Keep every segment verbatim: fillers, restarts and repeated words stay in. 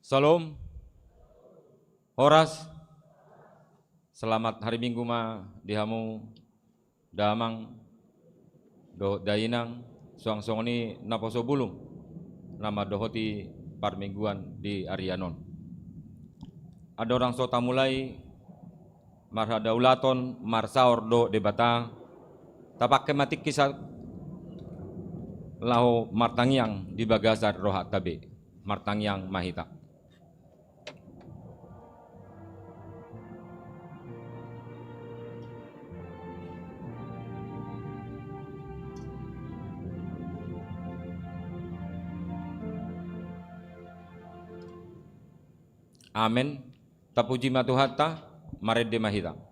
Syalom. Horas. Selamat hari Minggu ma di hamu damang dohot dainang, suang songon i naposobulung na mandohoti parmingguan di arian on. Andorang so tamulai marhadaulaton marsaor dohot Debata, tapangke ma tingki sa-, laho martangiang di bagasan rohanta be. Martangiang ma hita. Amen. Tapuji ma Tuhanta, marende ma hita.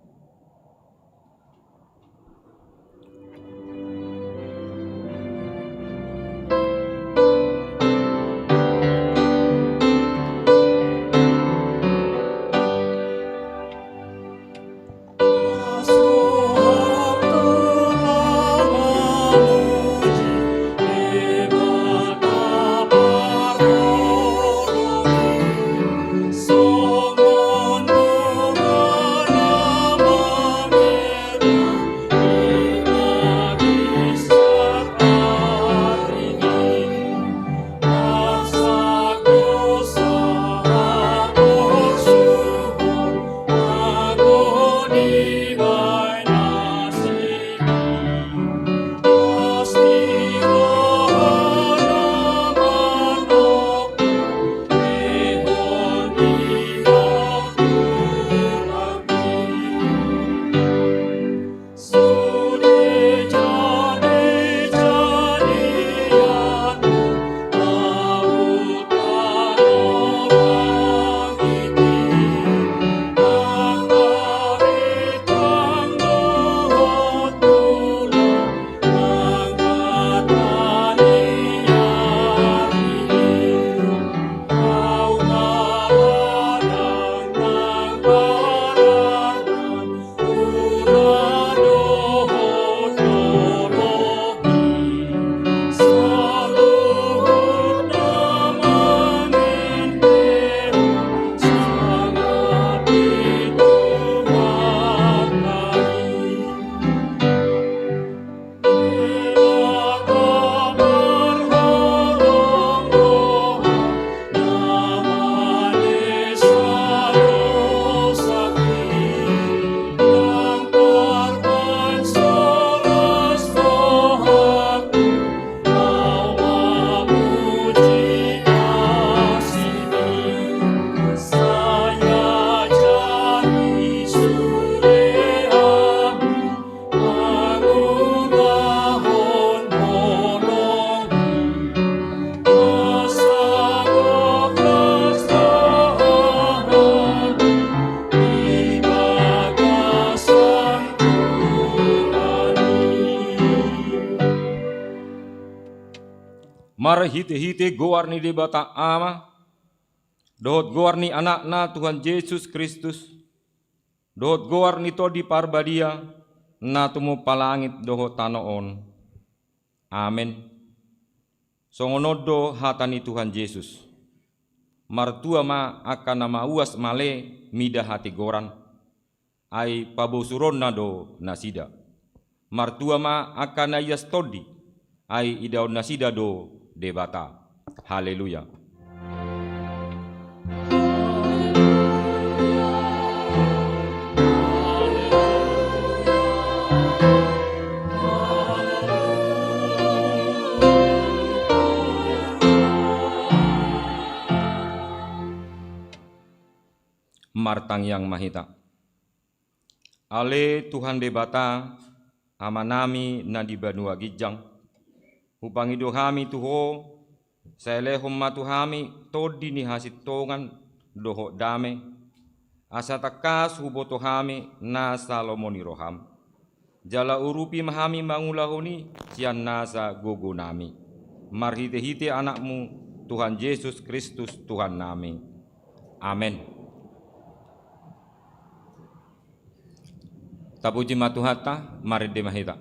Marhite-hite goar ni Debata Ama, dohot goar ni Anakna Tuhan Jesus Kristus, dohot goar ni Tondi Parbadia, na tumompa langit dohot tano on. Amen. Songon on do hata ni Tuhan Jesus: Martua ma angka na mauas male mida hatigoran, ai pabosuronna do nasida. Martua ma angka na ias tondi, ai idaon nasida do Debata. Haleluya. Martangiang ma hita. Ale Tuhan Debata, Amanami na di banua ginjang, hupangido hami tu Ho, sai lehon ma tu hami tondi ni hasintongan dohot dame, asa tangkas huboto hami nasa lomo ni roham. Jala urupi ma hami mangulahon i sian nasa gogonami. Marhite-hite Anakmu, Tuhan Jesus Kristus, Tuhannami. Amen. Tapuji ma Tuhanta, marende ma hita.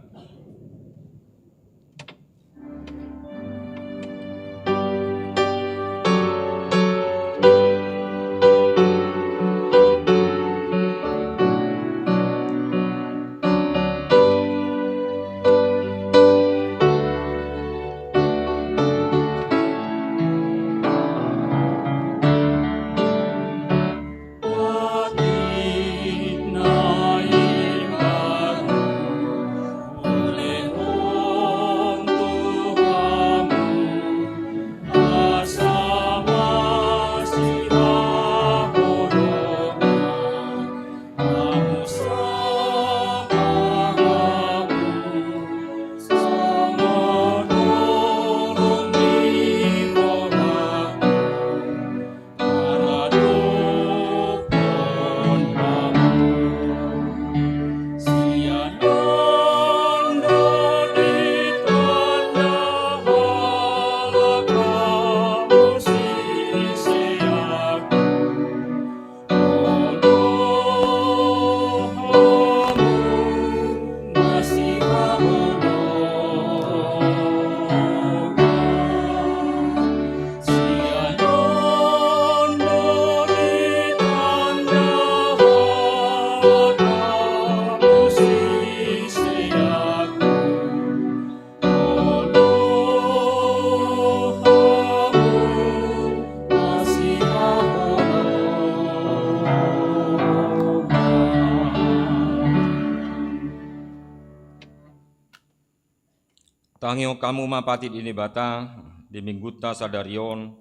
Tangihon hamu ma patik ni Debata di Minggunta sadari on,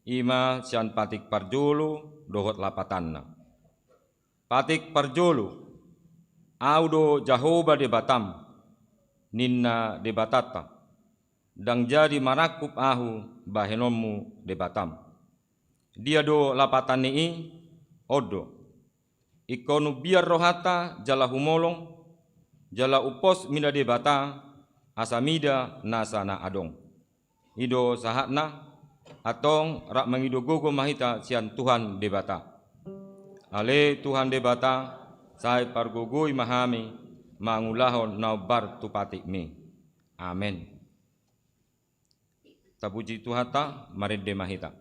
i ma sian patik parjolo dohot lapatanna. Patik parjolo: Ahu do Jahowa Debatam, ninna Debatanta, ndang jadi manangkup Ahu bahenonmu Debatam. Dia do lapatan ni i? On do: Ingkon umbiar rohanta jala humolong, jala umpos mida Debata, asa mida nasa na adong. I do sahatna. Antong rap mangido gogo ma hita sian Tuhan Debata. Ale Tuhan Debata, sai pargogoi ma hami mangulahon na hombar tu patikmi. Amen. Tapuji Tuhanta, marende ma hita.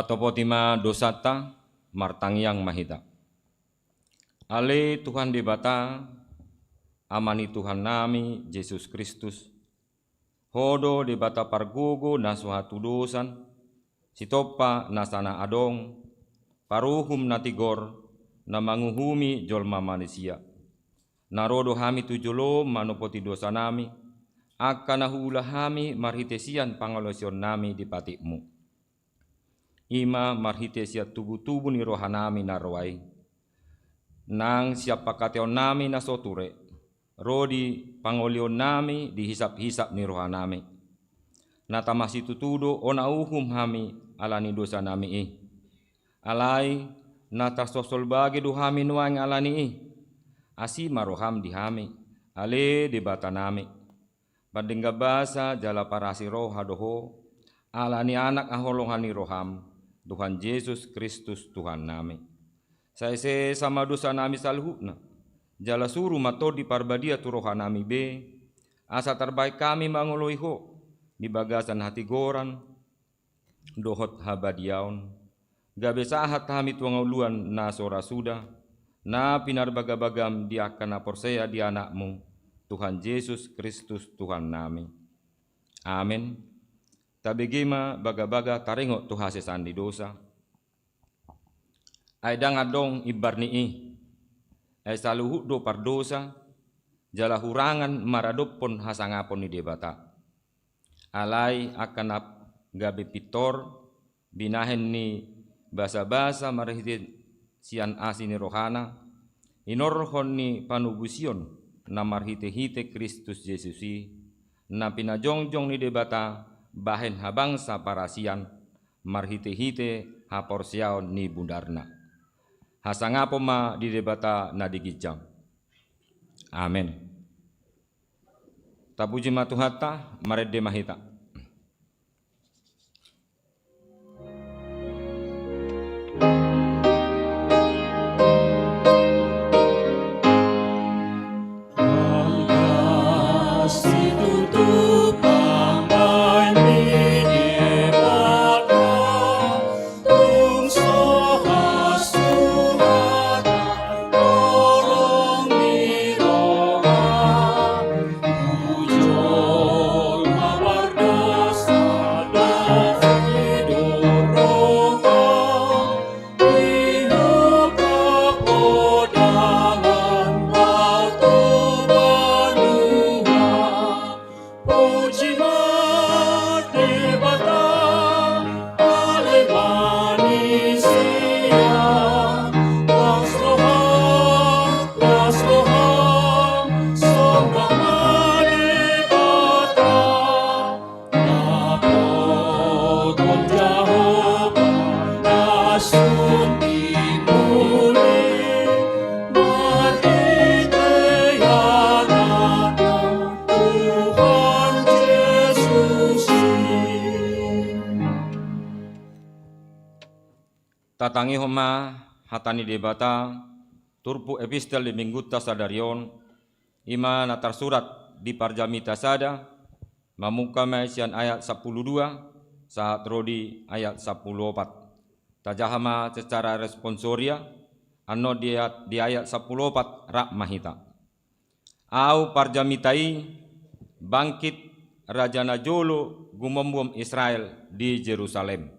Topoti ma dosanta, martangiang ma hita. Ale Tuhan Debata, Ama ni Tuhannami Jesus Kristus, Ho do Debata pargogo na so hatudosan, sitompa na sana adong, paruhum na tigor, na manguhumi jolma manisia. Na ro do hami tu jolom manopoti dosanami, angka na huula hami marhite sian pangalaosionnami di patikmu. I ma marhite sian tubutubu ni rohanami na roa i. Nang sian pangkataionnami na so ture, ro di pangolionnami di hisaphisap ni rohanami. Na tama situtu do ona uhum hami ala ni dosanami i. Alai na tarsolsol bage do hami nuaeng ala ni i. Asi ma roham di hami, ale Debatanami. Pardenggan basa jala parasi roha do Ho, ala ni Anak haholongan ni roham, Tuhan Jesus Kristus Tuhannami. Sai sesa ma dosanami saluhutna, jala suru ma Tondi Parbadia tu rohanami be, asa tarbahen hami mangoloi Ho di bagasan hatigoran dohot habadiaon, gabe sahat hami tu hangoluan na so ra suda, na pinarbagabagam di angka na porsea di Anakmu, Tuhan Jesus Kristus Tuhannami. Amen. Tabege ma bagabaga taringot tu hasesaan ni dosa. Ai ndang adong imbar ni i. Ai saluhut do pardosa, jala hurangan maradophon hasangapon ni Debata. Alai angka na gabe pintor, binahen ni basabasa marhite sian asi ni rohana, inorhon ni panobusion na marhitehite Kristus Jesus i, na pinajongjong ni Debata bahen habangsa parasian, marhitehite haporseaon ni bundarna. Hasangapon ma di Debata na di ginjang. Amen. Tapuji ma Tuhanta, marende ma hita. Puji ma Debata, ale manisia, las roha, las roha, sombong ma Debata. Dapoton Jahowa na sun di muli, marhite Anakna Tuhan Jesus i. Tatangihon ma hata ni Debata, turpuk epistel di minggunta sadari on, i ma na tarsurat di Parjamita sada, mamungka ma i sian ayat sampulu dua, sahat ro di ayat sampulu opat. Tajaha ma secara responsoria, annon di ayat, di ayat sampulu opat rap ma hita. Ahu parjamita i, bangkit raja na jolo gumombom Israel di Jerusalem.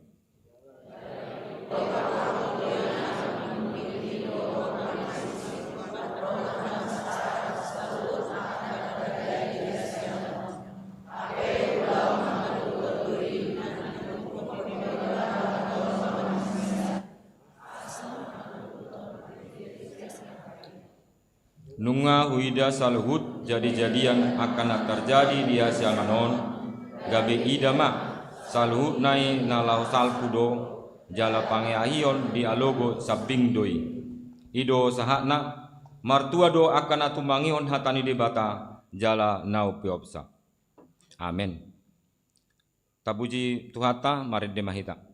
Nunga huida saluhut jadijadian angka na tarjadi di hasiangan on, gabe ida ma, saluhutna i na laho salpu do, jala pangeahion dialogo sambing do i. I do sahatna, martua do angka na tumangihon hata ni Debata, jala na umpeopsa. Amen. Tapuji Tuhanta, marende ma hita.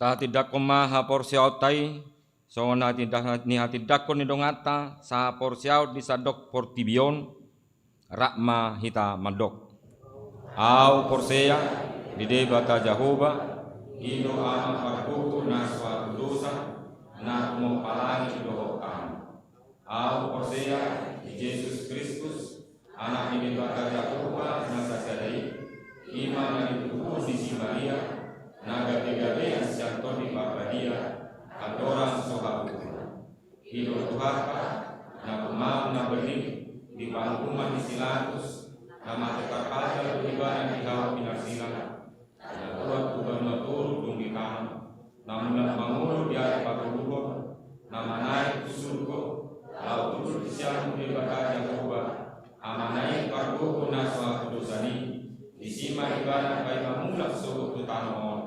Hatindanghon ma haporseaonta i, songon hatinda-, ni hatindanghon ni donganta sahaporseaon di sandok portibi on, rap ma hita mandok. Ahu porsea di Debata Jahowa, i do Ama pargogo na so hatudosan, na tumompa langit dohot tano. Ahu porsea di Jesus Kristus, Anak ni Debata Jahowa na sasada i, i ma na ditubuhon ni si Maria, na gabegabean sian Tondi Parbadia, andorang so habubuhan. I do Tuhanta, na tumamung na berlin di panguhuman ni si Pilatus, na mate tarpajal do ibana di hau pinarsilang, na tuat tu banua toru dung ditano, na mulak mangolu di ari patoluhon, na manaek tu surgo, laho tubu di siamun Debata Jahowa, Amana i pargogo na so hatudosan i, disi ma ibana paima mulak sogot tu tano on,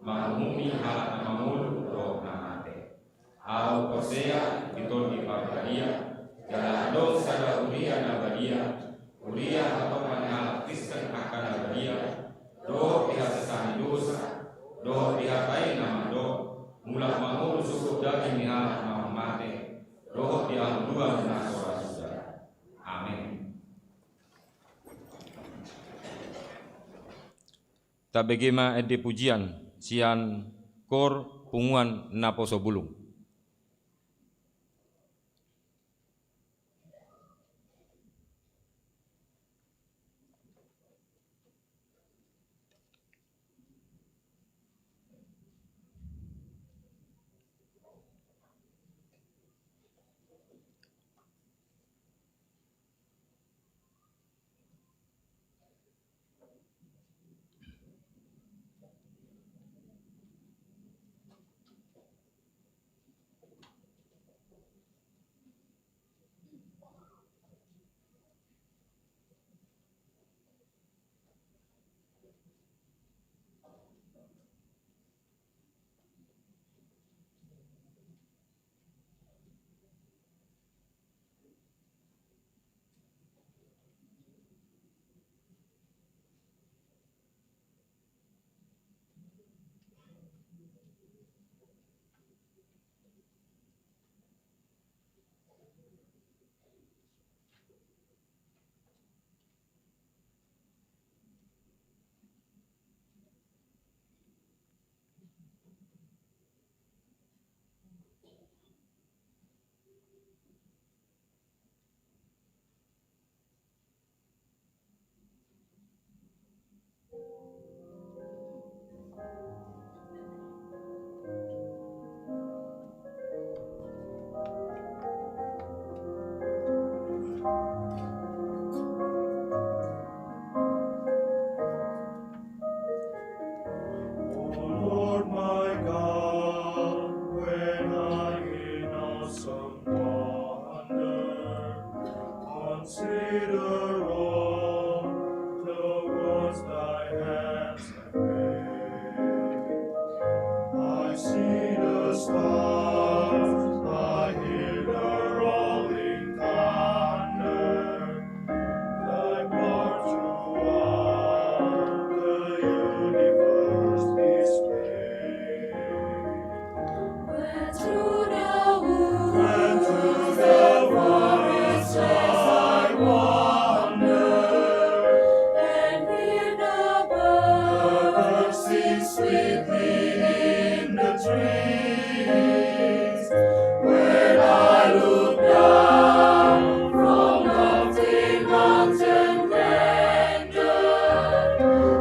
manguhumi halak na mangolu dohot na mate. Ahu porsea di Tondi Parbadia, jala adong sada huria na badia, huria hatonga ni halak Kristen angka na badia, dohot di hasesaan ni dosa, dohot di hata i na mandok, mulak mangolu sogot daging ni halak na mate, dohot di hangoluan na so ra suda. Amen. Tabege ma ende pujian sian kor Punguan Naposobulung. O Lord my God, when I in awesome wonder consider all the works thy hands have made, I see the stars, I hear the rolling thunder, thy power throughout the universe displayed. When to the woods, when to the forest I wander, and hear the birds sing sweetly in the trees, when I look down from lofty mountain grandeur,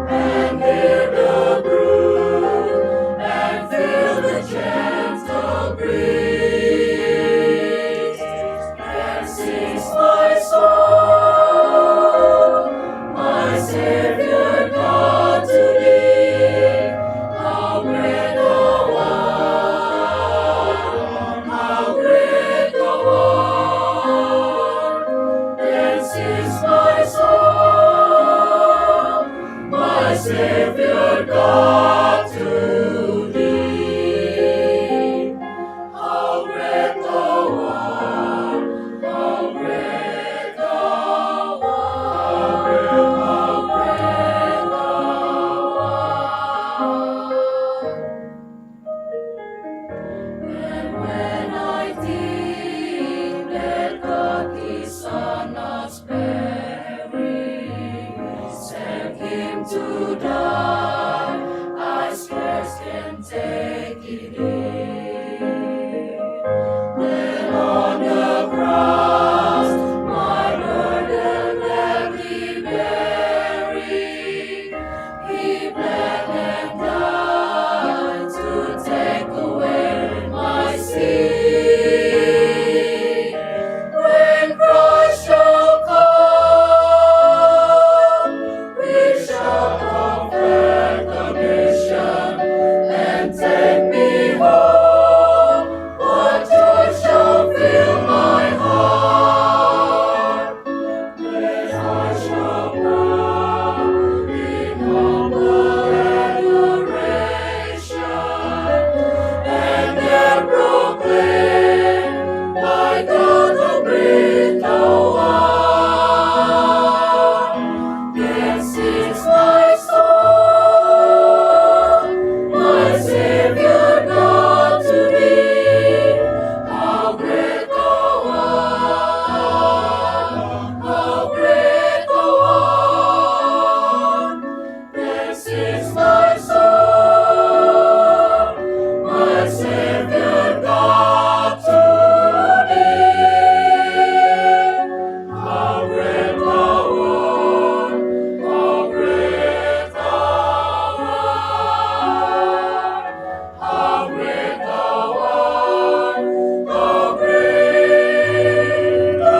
and hear the brook, and feel the gentle breeze, then sings my soul, my Saviour God, to thee, how great thou art, how great thou art. Then sings my soul, my Saviour God, to thee, how great thou art, how great thou art, how great thou art. to die, I scarce can take it in. When on the cross my burden gladly bearing, he bled and died to take away my sin. When Christ shall come, we shall conquer the nation and take me home. What joy shall fill my heart when I shall bow in humble adoration and there proclaim, "My God, how great thou art!" Then sings my soul, "My Savior God, to thee, how great thou art, how great thou art." Then sings my soul, "My Savior God, to thee, how great thou art, how great thou art, how great thou art, how great thou art."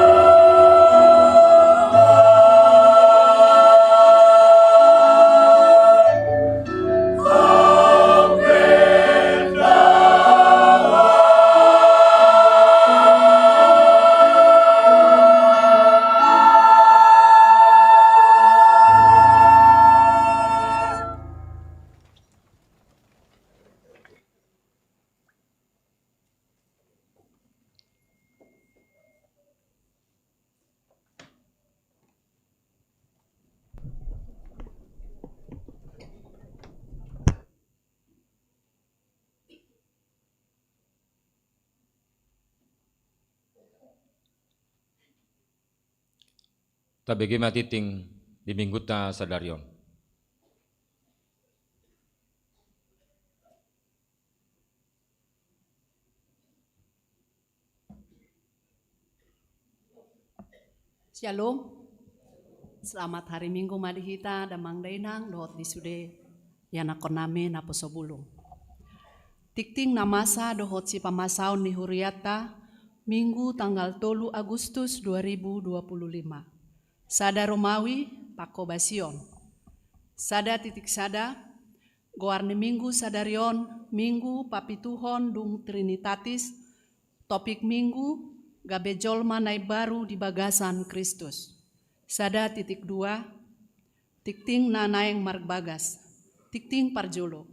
Tabege ma tingting di minggunta sadari on. Syalom. Selamat hari Minggu ma di hita, damang dainang, dohot di sude ianakkonnami naposo bulung. Tingting na masa dohot sipamasaon ni hurianta, Minggu tanggal tolu Agustus dua ribu dua puluh lima. Sada Romawi, pangkobasion. Sada titik sada, goar ni Minggu sadari on, Minggu papituhon dung Trinitatis, topik Minggu, gabe jolma na imbaru di bagasan Kristus. Sada titik dua, tingting na naeng marbagas. Tingting parjolo.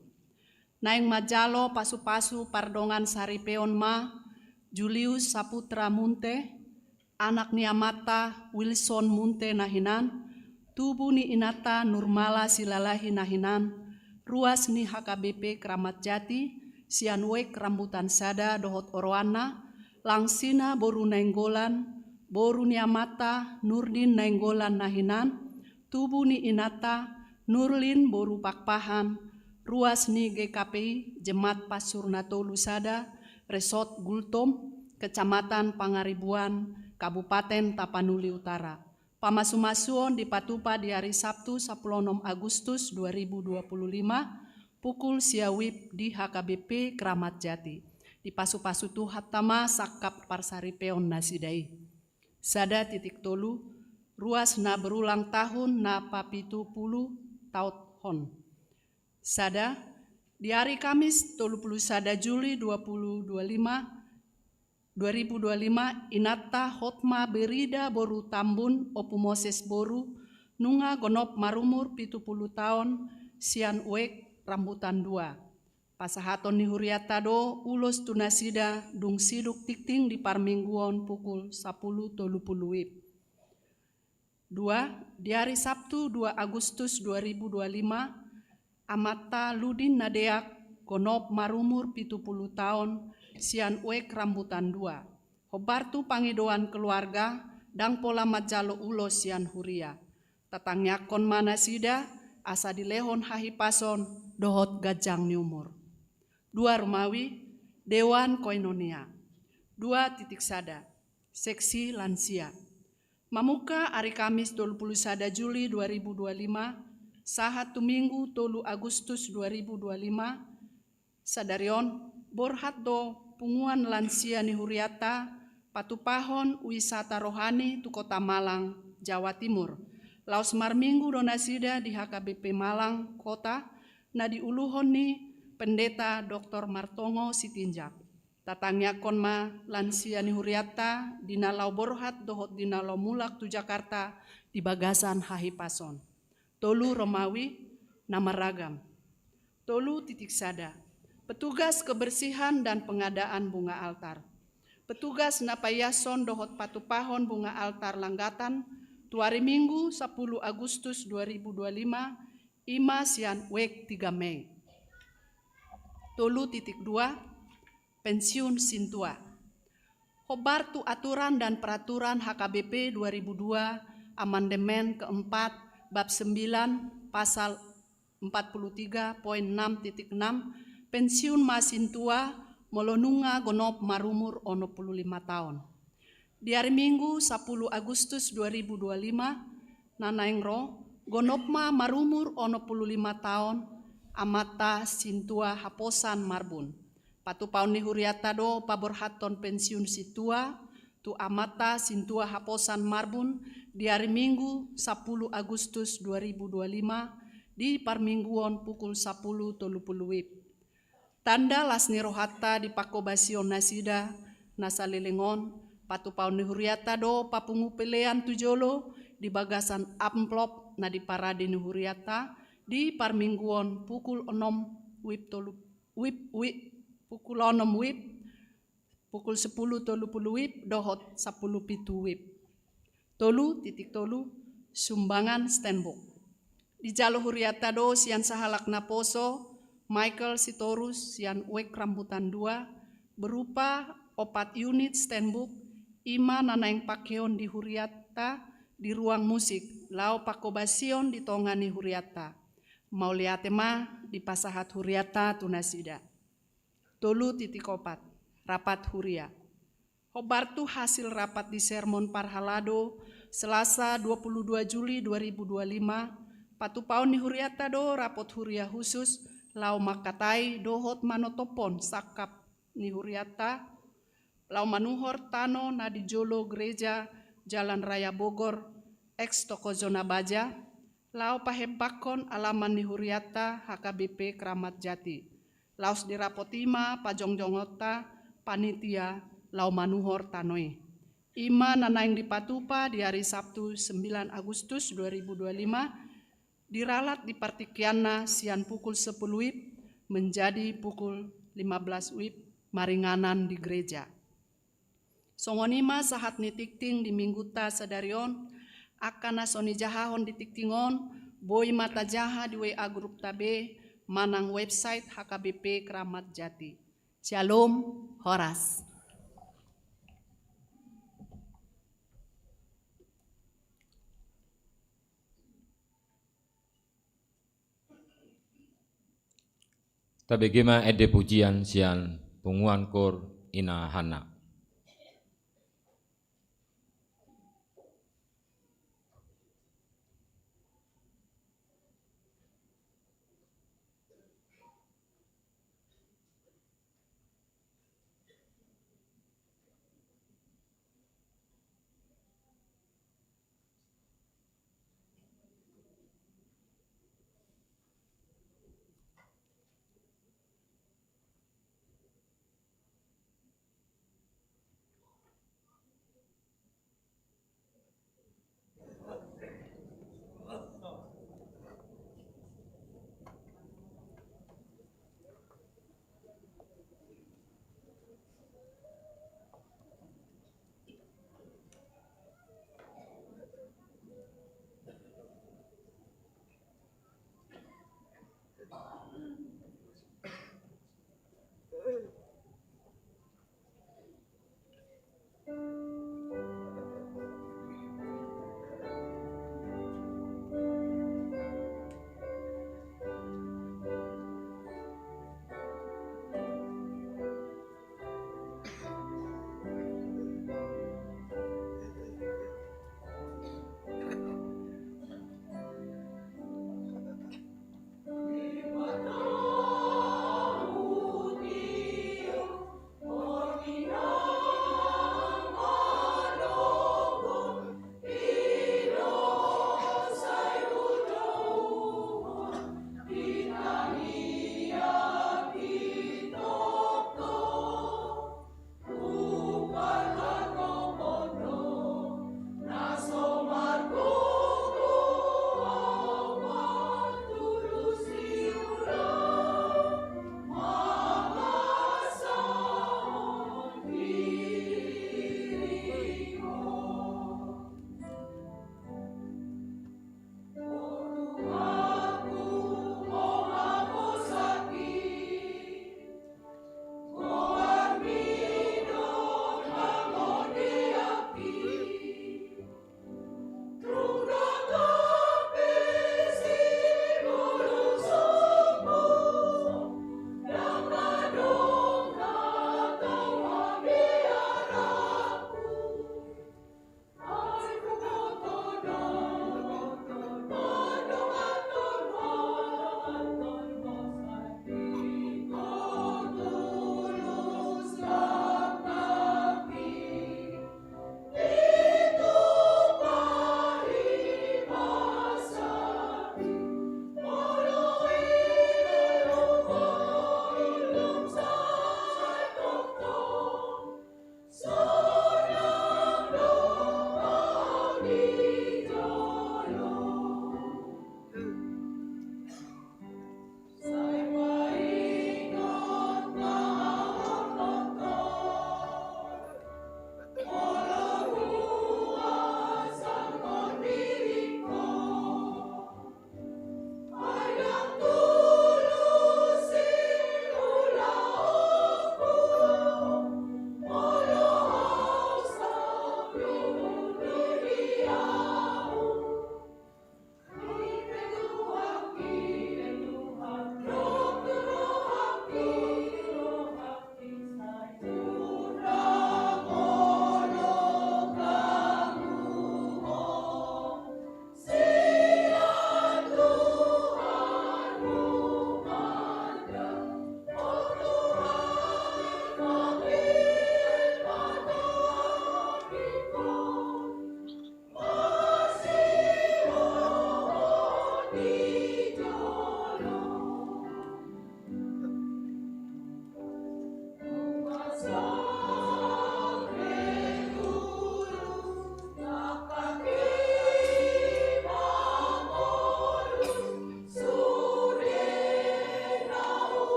Naeng manjalo pasupasu pardongan saripeon ma Julius Saputra Munte, anak ni amanta Wilson Munte na hinan, tubu ni inanta Nurmala Silalahi na hinan, ruas ni H K B P Kramat Jati, sian Wek Rambutan sada dohot oroanna, Langsina boru Nainggolan, boru ni amanta Nurdin Nainggolan na hinan, tubu ni inanta Nurlin boru Pakpahan, ruas ni G K P I Jemaat Pansur na tolu sada, Resort Gultom, Kecamatan Pangaribuan, Kabupaten Tapanuli Utara. Pamasumasuon dipatupa di ari Sabtu sapuluh onom Agustus dua ribu dua puluh lima, pukul sia WIB di H K B P Kramat Jati. Dipasupasu Tuhanta ma sangkap parsaripeon nasida i. Sada titik tolu, ruas na berulang tahun na papitu pulu taon on. Sada, di ari Kamis tolu pulu sada Juli dua pulu dua lima, dua ribu dua lima, inanta Hotma Berida boru Tambun, Ompu Moses boru, nunga gonop marumur pitu pulu taon, sian Wek Rambutan dua. Pasahaton ni hurianta do ulos tu nasida dung sidung tingting di parmingguon pukul sapuluh tolu pulu WIB. Dua, di ari Sabtu dua Agustus dua ribu dua lima, amanta Ludin na deak gonop marumur pitu pulu taon, sian Wek Rambutan dua. Hombar tu pangidoan keluarga, ndang pola manjalo ulos sian huria. Tatangiangkon ma nasida, asa dilehon hahipason dohot ganjang ni umur. Dua Romawi, Dewan Koinonia. Dua titik sada, seksi lansia. Mamungka ari Kamis tolu pulu sada Juli dua ribu dua lima, sahat tu Minggu tolu Agustus dua ribu dua lima, sadari on, borhat do punguan lansia ni hurianta patupahon wisata rohani tu Kota Malang, Jawa Timur. Laos marminggu do nasida di H K B P Malang Kota, na diuluhon ni Pendeta Doktor Martongo Sitinjak. Tatangiangkon ma lansia ni hurianta di na laho borhat dohot di na laho mulak tu Jakarta di bagasan hahipason. Tolu Romawi, na marragam. Tolu titik sada. Petugas kebersihan dan pengadaan bunga altar. Petugas na paiashon dohot patupahon bunga altar langgatan tu ari Minggu sapulu Agustus dua ribu dua lima, i ma sian wijk tiga Mei. Tolu titik dua, pensiun sintua. Hombar tu aturan dan peraturan H K B P dua ribu dua, amandemen keempat, bab sembilan, pasal empat puluh tiga poin enam titik enam, pensiun ma sintua molo nunga gonop marumur onom pulu lima taon. Di ari Minggu sapulu Agustus dua ribu dua lima, na naeng ro, gonop ma marumur onom pulu lima taon amanta sintua Haposan Marbun. Patupaon ni hurianta do paborhathon pensiun sintua tu amanta sintua Haposan Marbun di ari Minggu sapulu Agustus dua ribu dua lima di parmingguon pukul sapulu tolu pulu wib. Tanda las ni rohanta di panghobasion nasida na saleleng on, patupaon ni hurianta do papungu pelean tu jolo di bagasan amplop na diparade ni hurianta di parmingguon pukul onom wib tolu, wib, wib, pukul onom wib, pukul sapulu tolu pulu wib dohot sapulu pitu wib. Tolu titik tolu, sumbangan stendbook. Dijalo hurianta do sian sahalak naposo, Michael Sitorus sian wijk Rambutan dua, berupa opat unit stendbook, i ma na naeng pakeon di hurianta di ruang musik, laho panghobasion di tonga ni hurianta. Mauliate ma dipasahat hurianta tu nasida. Tolu titik opat, rapat huria. Hombar tu hasil rapat di sermon parhalado, Selasa dua pulu dua Juli dua ribu dua lima, patupaon ni hurianta do rapot huria husus laho mangkatai dohot manotophon sangkap ni hurianta, laho manuhor tano na di jolo gereja Jalan Raya Bogor, eks toko Zona Baja, laho pahembangkon alaman ni hurianta H K B P Keramat Jati. Laos di rapot i ma pajongjongonta panitia laho manuhor tano i. I ma na naeng dipatupa di ari Sabtu sembilan Agustus dua ribu dua lima, diralat di partingkianna sian pukul sepuluh wib menjadi pukul lima belas wib maringanan di gereja. Songon i ma sahat ni tingting di minggunta sadari on, angka na so nijahahon di tingting on, boi ma tajaha di W A grupta be manang website H K B P Keramat Jati. Shalom, horas. Tabege ma ende pujian sian punguan kor Ina Hanna.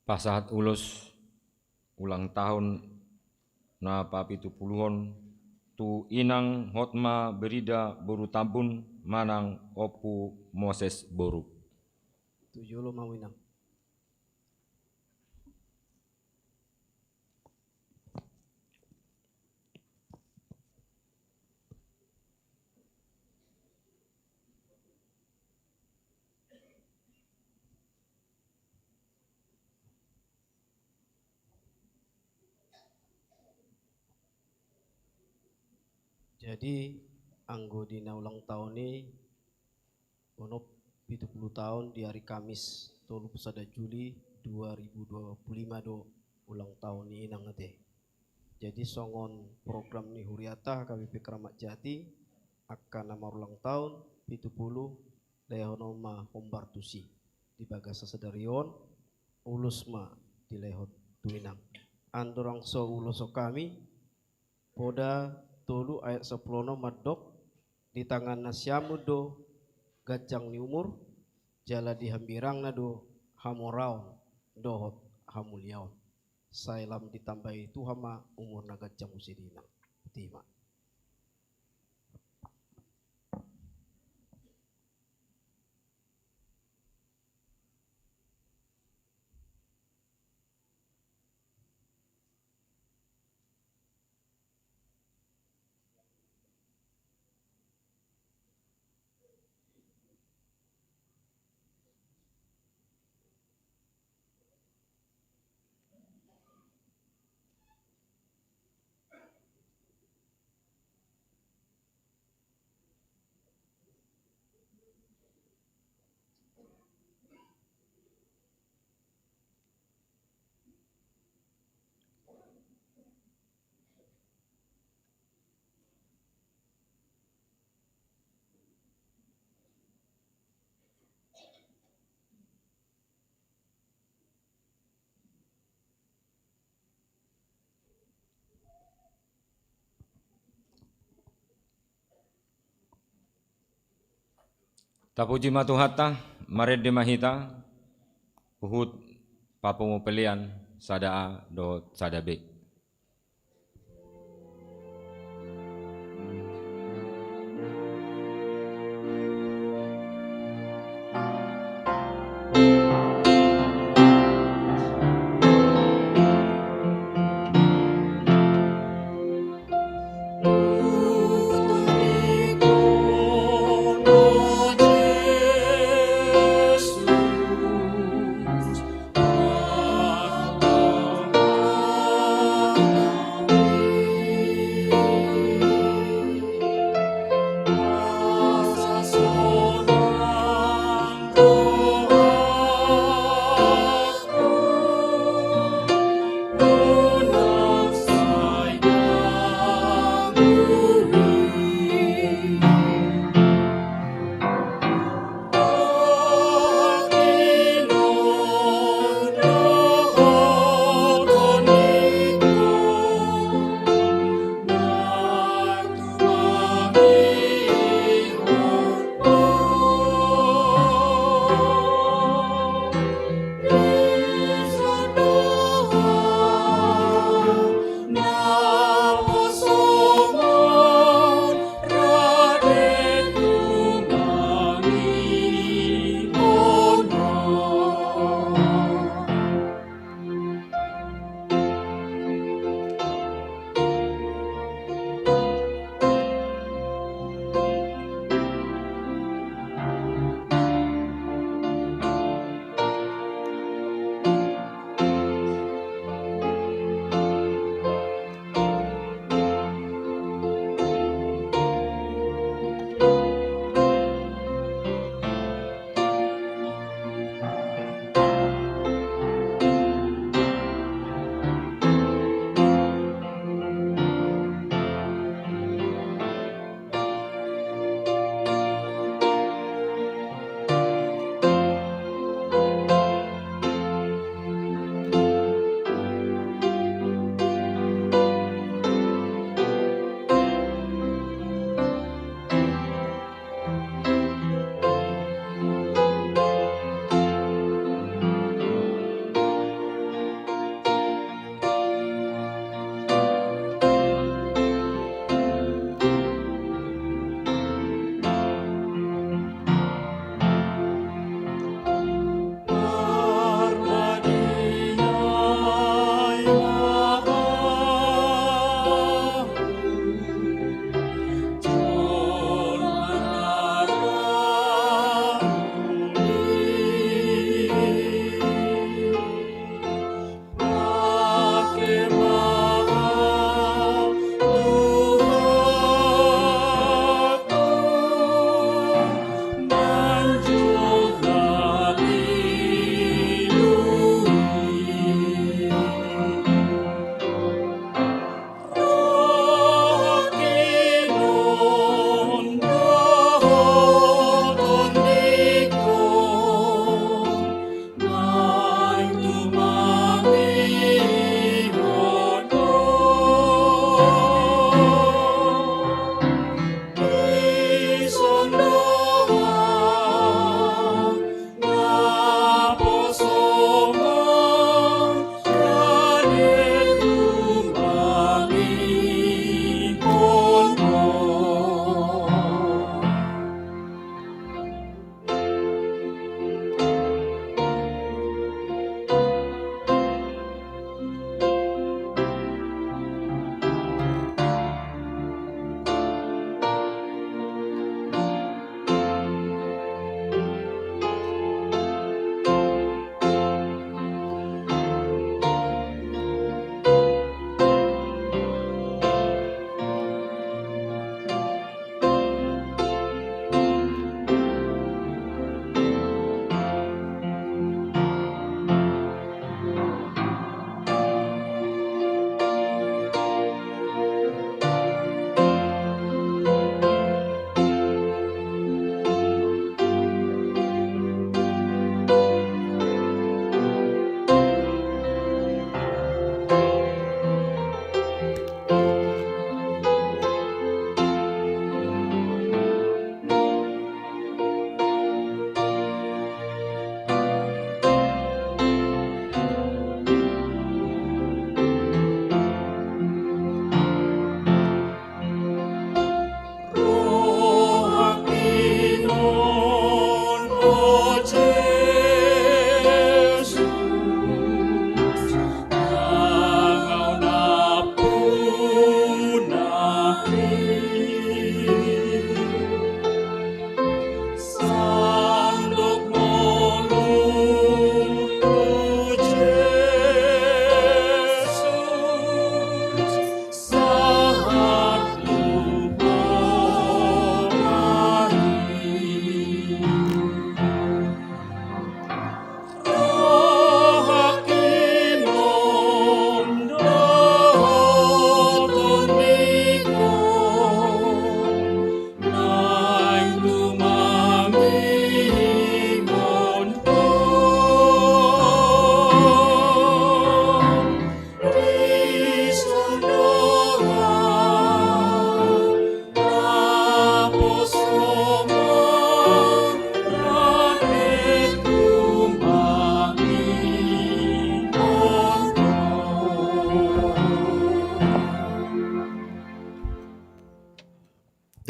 Pasahat ulos ulang tahun na papitupuluhon tu inang Hotma Brida boru Tambun manang Ompu Moses boru. Tu jolo ma hamu, inang. Jadi, anggo di na ulang tahun i, onom pitu pulu tahun di ari Kamis, tolu pulu sada Juli dua ribu dua pulu lima do ulang tahun ni inang ate. Jadi, songon program ni huriata H K B P Keramat Jati, angka na marulang tahun pitu pulu, daehon ma hombar tusi. Di bagasan sadari on, ulos ma dilehon tu inang. Andorang so uloshon hami, Poda tolu ayat sampulu onom mandok, di tangan nasiamun do ganjang ni umur, jala di hambirangna do hamoraon dohot hamuliaon. Sai lam ditambai Tuhan ma umur na ganjang muse di inang. Botima. Tapuji ma Tuhanta, marende ma hita, huhut papungu pelean sada A dohot sada B.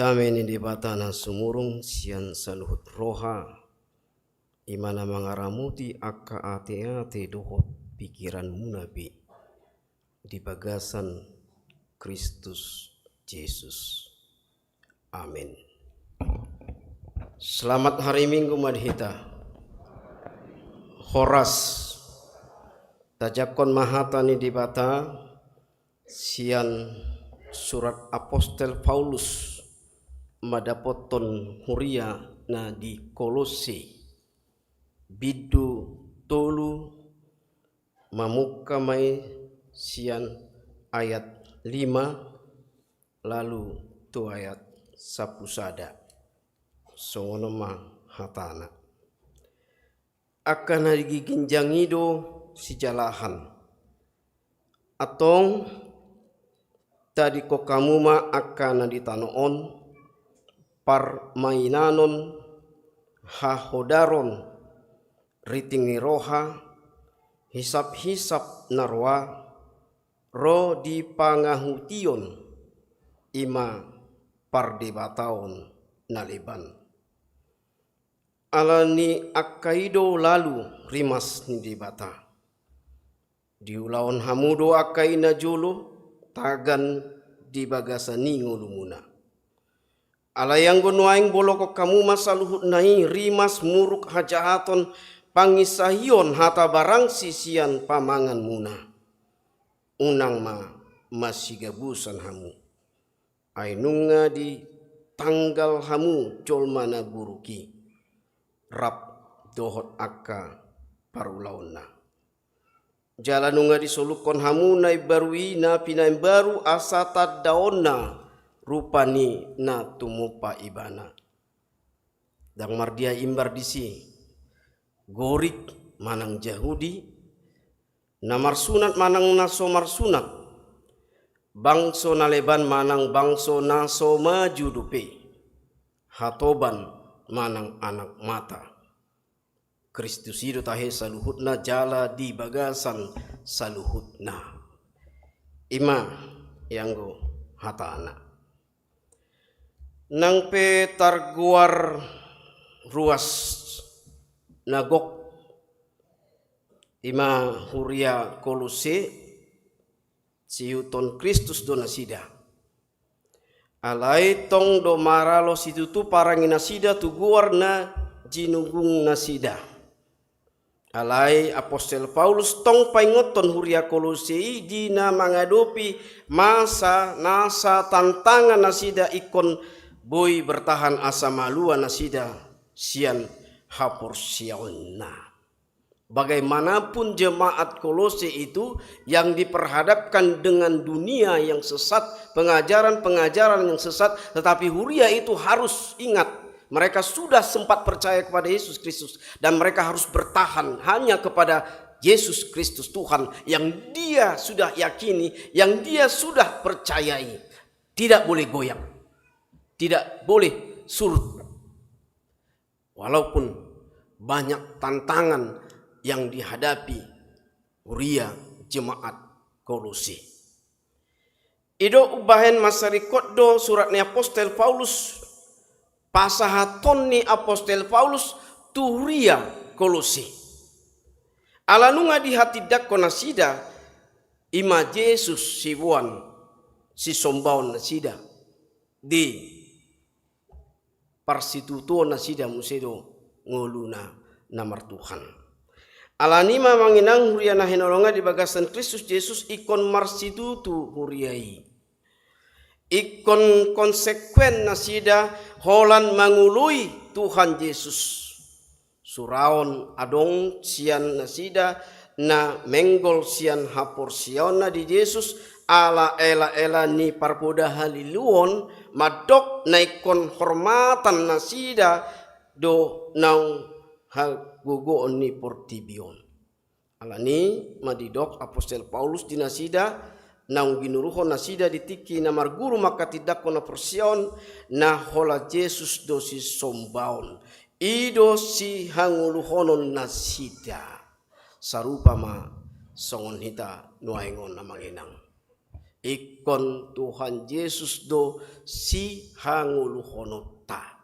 Dame ni Debata na sumurung sian saluhut roha, i ma na mangaramoti angka ateate dohot pingkiranmuna be di bagasan Kristus Jesus. Amen. Selamat hari Minggu ma di hita. Horas. Tajangkon ma hata ni Debata sian surat Apostel Paulus mandapothon huria na di Kolose, bindu tolu, mamungka ma i sian ayat lima lalu tu ayat sampulu sada. Songon on ma hatana. Angka na di ginjang i do sijalahan. Antong, tadingkon hamu ma angka na di tano on, parmainanon, hahodaron, riting ni roha, hisaphisap na roa, ro di pangahution, i ma pardebataon na leban. Ala ni angka i do lalu rimas ni Debata. Diulahon hamu do angka i najolo tagan di bagasan i ngolumuna. Alai anggo nuaeng bolongkon hamu ma saluhutna i, rimas, muruk, hajahaton, panginsahion, hata barangsi sian pamanganmuna. Unang ma masigabusan hamu. Ai nunga ditanggal hamu jolma na buruk i, rap dohot angka parulaonna. Jala nunga disolukkon hamu na imbaru i na pinaimbaru asa tandaonna rupa ni na tumompa ibana. Ndang mardia imbar disi, Gorik manang Jahudi, na marsunat manang na so marsunat, bangso na leban manang bangso na so maju dope, hatoban manang anak mata. Kristus i do tahe saluhutna jala di bagasan saluhutna. I ma ianggo hatana. Nang pe targoar ruas na gok, i ma huria Kolose, siihuthon Kristus do nasida. Alai tong do maralo situtu parange nasida tu goar na jinuguk nasida. Alai Apostel Paulus tong paingothon huria Kolose i di na mangadopi masa nasa tantangan nasida ingkon boi bertahan asa malua nasida sian haporseaonna. Bagaimanapun jemaat Kolose itu yang diperhadapkan dengan dunia yang sesat, pengajaran-pengajaran yang sesat, tetapi huria itu harus ingat, mereka sudah sempat percaya kepada Yesus Kristus dan mereka harus bertahan hanya kepada Yesus Kristus Tuhan yang dia sudah yakini, yang dia sudah percayai. Tidak boleh goyang, tidak boleh surut. Walaupun banyak tantangan yang dihadapi huria jemaat Kolose. I do umbahen mansai ringkot do surat ni Apostel Paulus, pasahaton ni Apostel Paulus tu huria Kolose. Ala nunga dihatindangkon nasida, i ma Jesus siboan, sisombaon nasida. Di parsitutuon nasida muse do ngoluna na martuhan. Ala ni i ma amang inang huria na hinaholongan di bagasan Kristus Jesus ingkon marsitutu huria i. Ingkon konsekuen nasida holan mangoloi Tuhan Jesus. Suraon adong sian nasida na menggol sian haporseaonna di Jesus ala ela-ela ni parpoda haliluon, mandok na ingkon hormatan nasida do naung hagogoon ni portibi on. Ala ni i ma didok Apostel Paulus di nasida, naung ginuruhon nasida di tingki na marguru mangkatindangkon haporseaon, na holan Jesus do sisombaon. I do sihangoluhonon nasida. Sarupa ma songon hita nuaeng on amang inang. Ingkon Tuhan Jesus do sihangoluhononta.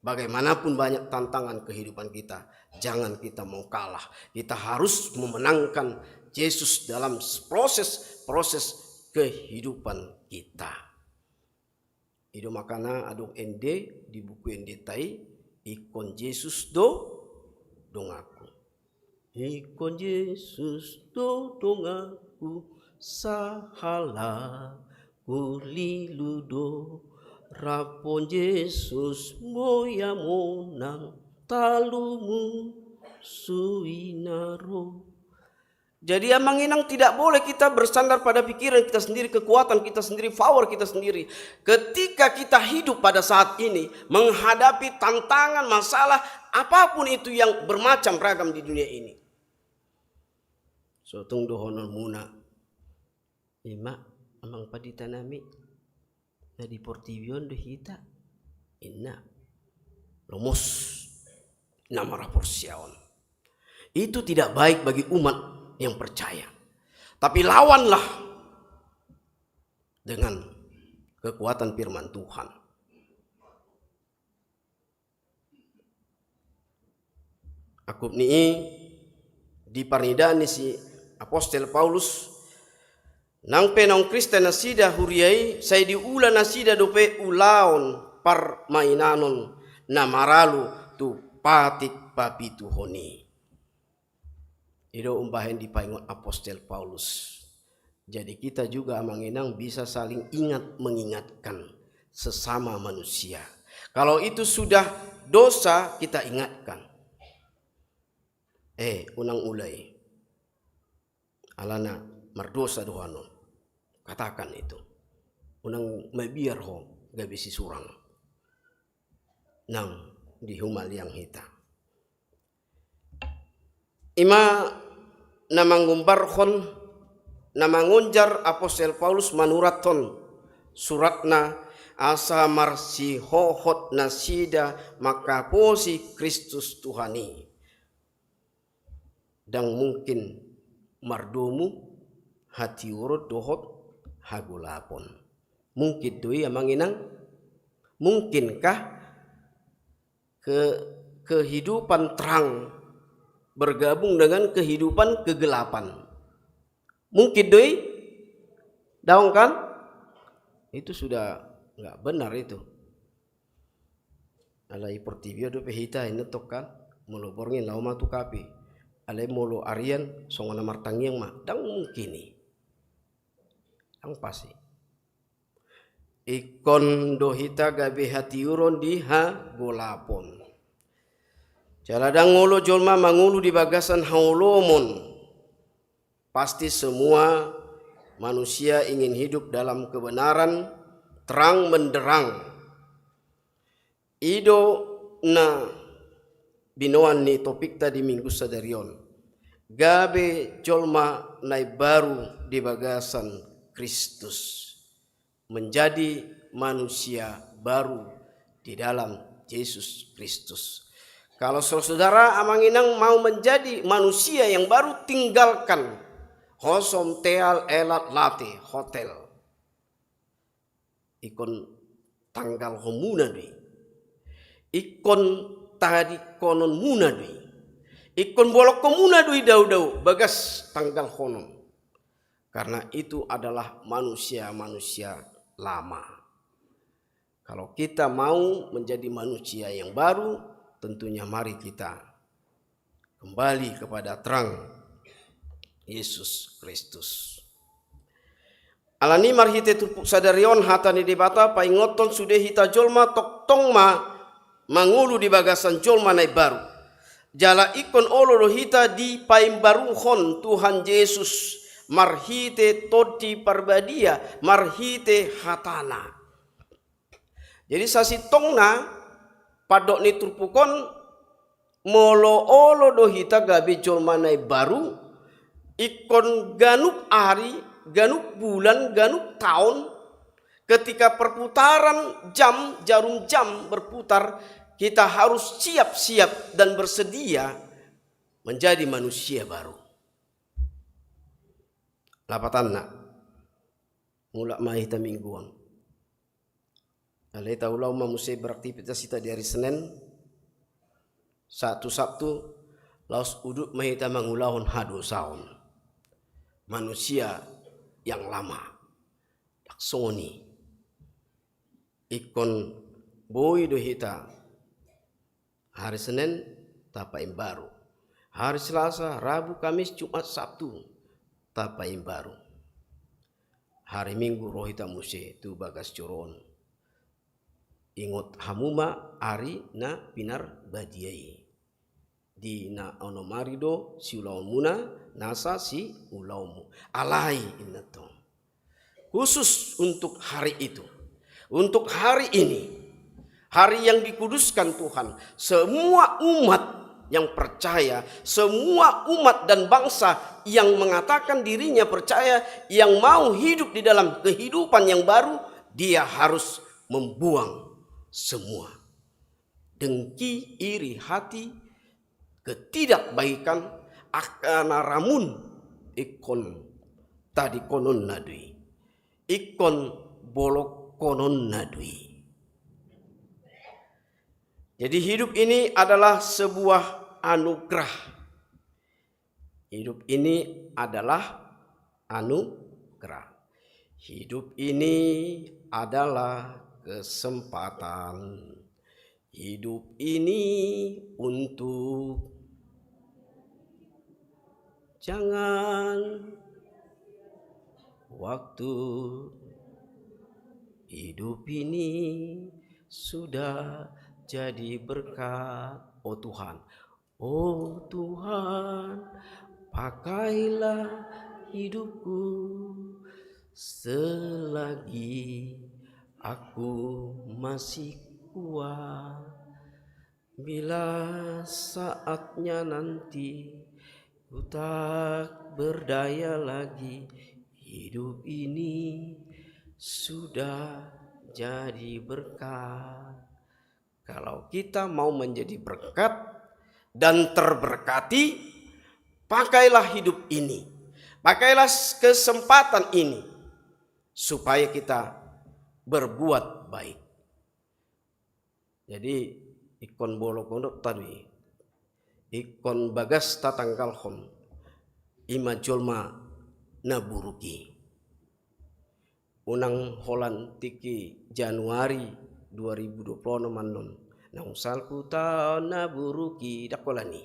Bagaimanapun banyak tantangan kehidupan kita, jangan kita mau kalah. Kita harus memenangkan Jesus dalam proses-proses kehidupan kita. I do makana adong ende di buku endenta i, ingkon Jesus do donganku. Ingkon Jesus do donganku, sahalakku lilu do. Rap on Jesus boi au monang, talu musu i na ro. Jadi, amang inang, tidak boleh kita bersandar pada pikiran kita sendiri, kekuatan kita sendiri, power kita sendiri. Ketika kita hidup pada saat ini, menghadapi tantangan, masalah, apapun itu yang bermacam ragam di dunia ini. So tung dohononmuna, ima, amang pandita nami, na di portibi on do hita, inna. Lomos na maraporseaon. Itu tidak baik bagi umat yang percaya. Tapi lawanlah dengan kekuatan firman Tuhan. Angkup ni i, di parnidaan ni si Apostel Paulus, nang pe naung Kristen nasida huria i, sai diula nasida dope ulaon parmainanon na maralu tu patik papituhon i. I do umbahen dipaingot Apostel Paulus. Jadi kita juga, amang inang, bisa saling ingat mengingatkan sesama manusia. Kalau itu sudah dosa, kita ingatkan. Eh, unang ula i. Alana mardosa do ho on. Katakan itu. Unang mabiar ho gabe sisurang nang di humaliang hita. Ima na manggombarhon, na mangonjar Apostel Paulus manurathon suratna, asa marsihohot nasida mangkaposi Kristus Tuhan i. Ndang mungkin mardomu hatiuron dohot hagolapon. Mungkin do i, amang inang? Mungkinkah ke-, kehidupan terang bergabung dengan kehidupan kegelapan? Mungkin do i? Daong kan? Itu sudah nggak benar itu. Alai portibi on dope hita, inna tong kan? Molo borngin laho ma tu kafe. Alai molo arian songon na martangiang ma. Ndang mungkin i. Ndang pas i. Ingkon do hita gabe hatiuron di hagolapon. Jala ndang olo jolma mangolu di bagasan haholomon. Pasti semua manusia ingin hidup dalam kebenaran, terang menderang. I do na binoan ni topikta di Minggu sadari on. Gabe jolma na imbaru di bagasan Kristus. Menjadi manusia baru di dalam Yesus Kristus. Kalau saudara, amang inang, mau menjadi manusia yang baru, tinggalkan hosom, teal, elat, late, hotel. Ingkon tanggalhonmuna do i. Ingkon tadingkononmuna do i. Ingkon bolongkonmuna do i, daodao bagas tanggalhonon. Karena itu adalah manusia-manusia lama. Kalau kita mau menjadi manusia yang baru, tentunya mari kita kembali kepada terang Yesus Kristus. Alani marhite turpuk sadari on, hata ni Debata paingothon sude hita jolma tongtong ma mangolu di bagasan jolma na imbaru. Jala ingkon olo do hita dipaimbaruhon Tuhan Jesus marhite Tondi Parbadia, marhite hatana. Jadi sasintongna, pandok ni turpuk on, molo olo do hita gabe jolma na imbaru, ingkon ganup ari, ganup bulan, ganup taon, ketika perputaran jam, jarum jam berputar, kita harus siap-siap dan bersedia menjadi manusia baru. Lapatanna, Mulak ma hita minggu on. Alai taulahon ma muse beraktivitas hita di hari Senin, Sabtu, Sabtu, laos udut ma hita mangulahon hadosaon. Manusia yang lama. Ndang songon i. Ingkon boi do hita hari Senin tapaimbaru. Hari Selasa, Rabu, Kamis, Jumat, Sabtu tapaimbaru. Hari Minggu ro hita muse tu bagas joro on. Ingot hamu ma ari na pinarbadia i. Di na onom ari do siulaonmuna nasa siulaonmu. Alai inna tong. Khusus untuk hari itu. Untuk hari ini. Hari yang dikuduskan Tuhan. Semua umat yang percaya, semua umat dan bangsa yang mengatakan dirinya percaya, yang mau hidup di dalam kehidupan yang baru, dia harus membuang semua dengki, iri hati, ketidakbaikan, angka na ramun, ingkon tadingkononna do i, ingkon bolongkononna do i. Jadi hidup ini adalah sebuah anugerah. Hidup ini adalah anugerah. Hidup ini adalah kesempatan. Hidup ini untuk, jangan waktu. Hidup ini sudah jadi berkat. Oh Tuhan, Oh Tuhan, pakailah hidupku selagi aku masih kuat. Bila saatnya nanti ku tak berdaya lagi, hidup ini sudah jadi berkat. Kalau kita mau menjadi berkat dan terberkati, pakailah hidup ini, pakailah kesempatan ini, supaya kita berbuat baik. Jadi, ingkon bolongkononta do i, ingkon bagas tatanggalhon, i ma jolma na buruk i. Unang holan tingki Januari dua ribu dua puluh onom annon, naung salpu taon na buruk i, ndang holan i.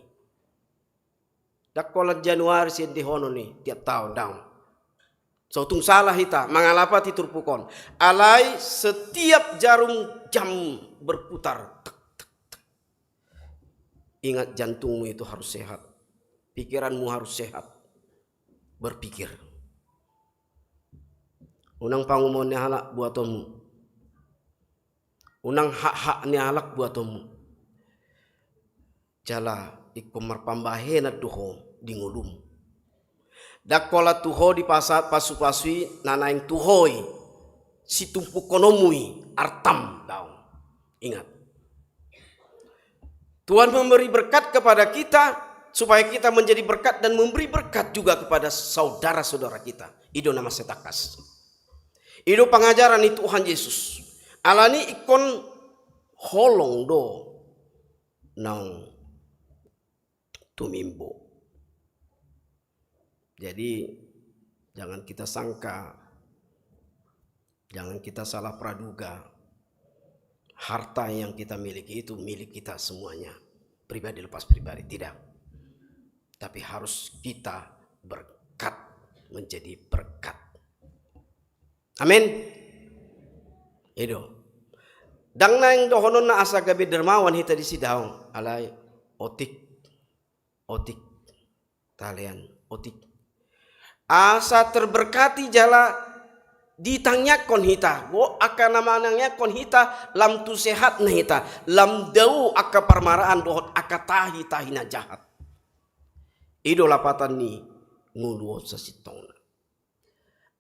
Ndang holan Januari sian dihonon i tiap taon, daong. So tung salah hita mangalapati turpuk on. Alai setiap jarum jam berputar, tek, tek, tek. Ingat, jantungmu itu harus sehat. Pikiranmu harus sehat. Berpikir. Unang pangumoon ni halak buatonmu. Unang hak-hak ni halak buatonmu. Jala ingkon marpambahenan do ho di ngolum. Ndang holan tu ho dipasahat pasu-pasu i na naeng tu ho i, situmpukkononmu i artam, daong. Ingat. Tuhan memberi berkat kepada kita, supaya kita menjadi berkat dan memberi berkat juga kepada saudara-saudara kita. I do na mansai tangkas. I do pangajaran ni Tuhan Yesus. Alani ingkon holong do naung tumimbo. Jadi, jangan kita sangka, jangan kita salah praduga, harta yang kita miliki itu milik kita semuanya, pribadi lepas pribadi, tidak. Tapi harus kita berkat, menjadi berkat. Amin. I do. Ndang naeng dohononna asa gabe dermawan hita disi, daong, alai otik. Otik. Talean, otik. Asa terberkati jala ditangiangkon hita, gogo angka na manangiangkon hita, lam tu sehatna hita, lam dao angka parmaraan dohot angka tahi-tahi na jahat. I do lapatan ni ngolu on sasintongna.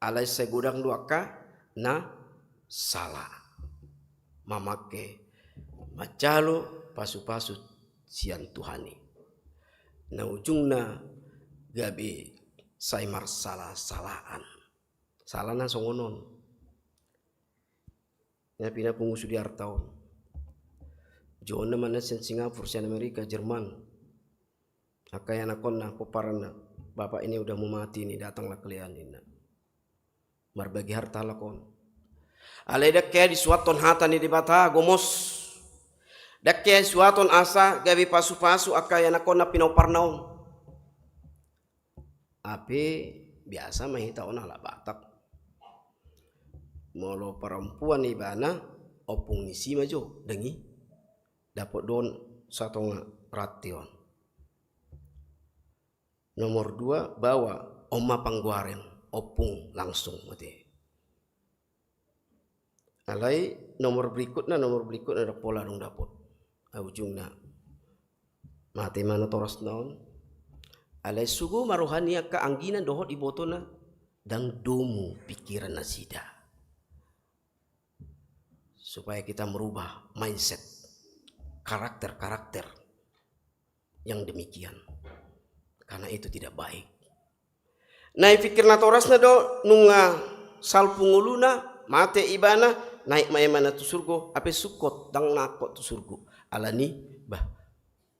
Alai sai godang do angka na sala mamangke, manjalo pasu-pasu sian Tuhan i. Na ujungna gabe sai marsala-salaan. Salana songon on. Na pinapungu sude arta on. Johanna ma na sian Singapura, sian Amerika, Jerman. Angka ianakhonna, pomparanna, "Bapak ini udah mau mati ini, datanglah kalian," ninna. Marbagi harta halak on. Alai ndang hea disuathon hata ni Debata gomos. Ndang hea disuathon asa gabe pasupasu angka ianakhonna, pinomparna on. Hape biasa ma hita on halak Batak. Molo perempuan ibana, ompung ni si ma jo, dang i. Dapot do on satonga ranteon. Nomor dua, baoa, on ma panggoaren, ompung langsung mate. Alai nomor berikutna, nomor berikutna ndang pola dung dapot. Ah, ujungna mate ma natorasna on. Alai sogo ma roha ni angka anggina dohot ibotona, dang domu pikiran nasida. Supaya kita merubah mindset, karakter-karakter yang demikian. Karena itu tidak baik. Na dipikir natorasna do, nunga salpu ngoluna, mate ibana, naik ma ibana tu surgo, hape sungkot, dang nangkok tu surgo. Alani, bah,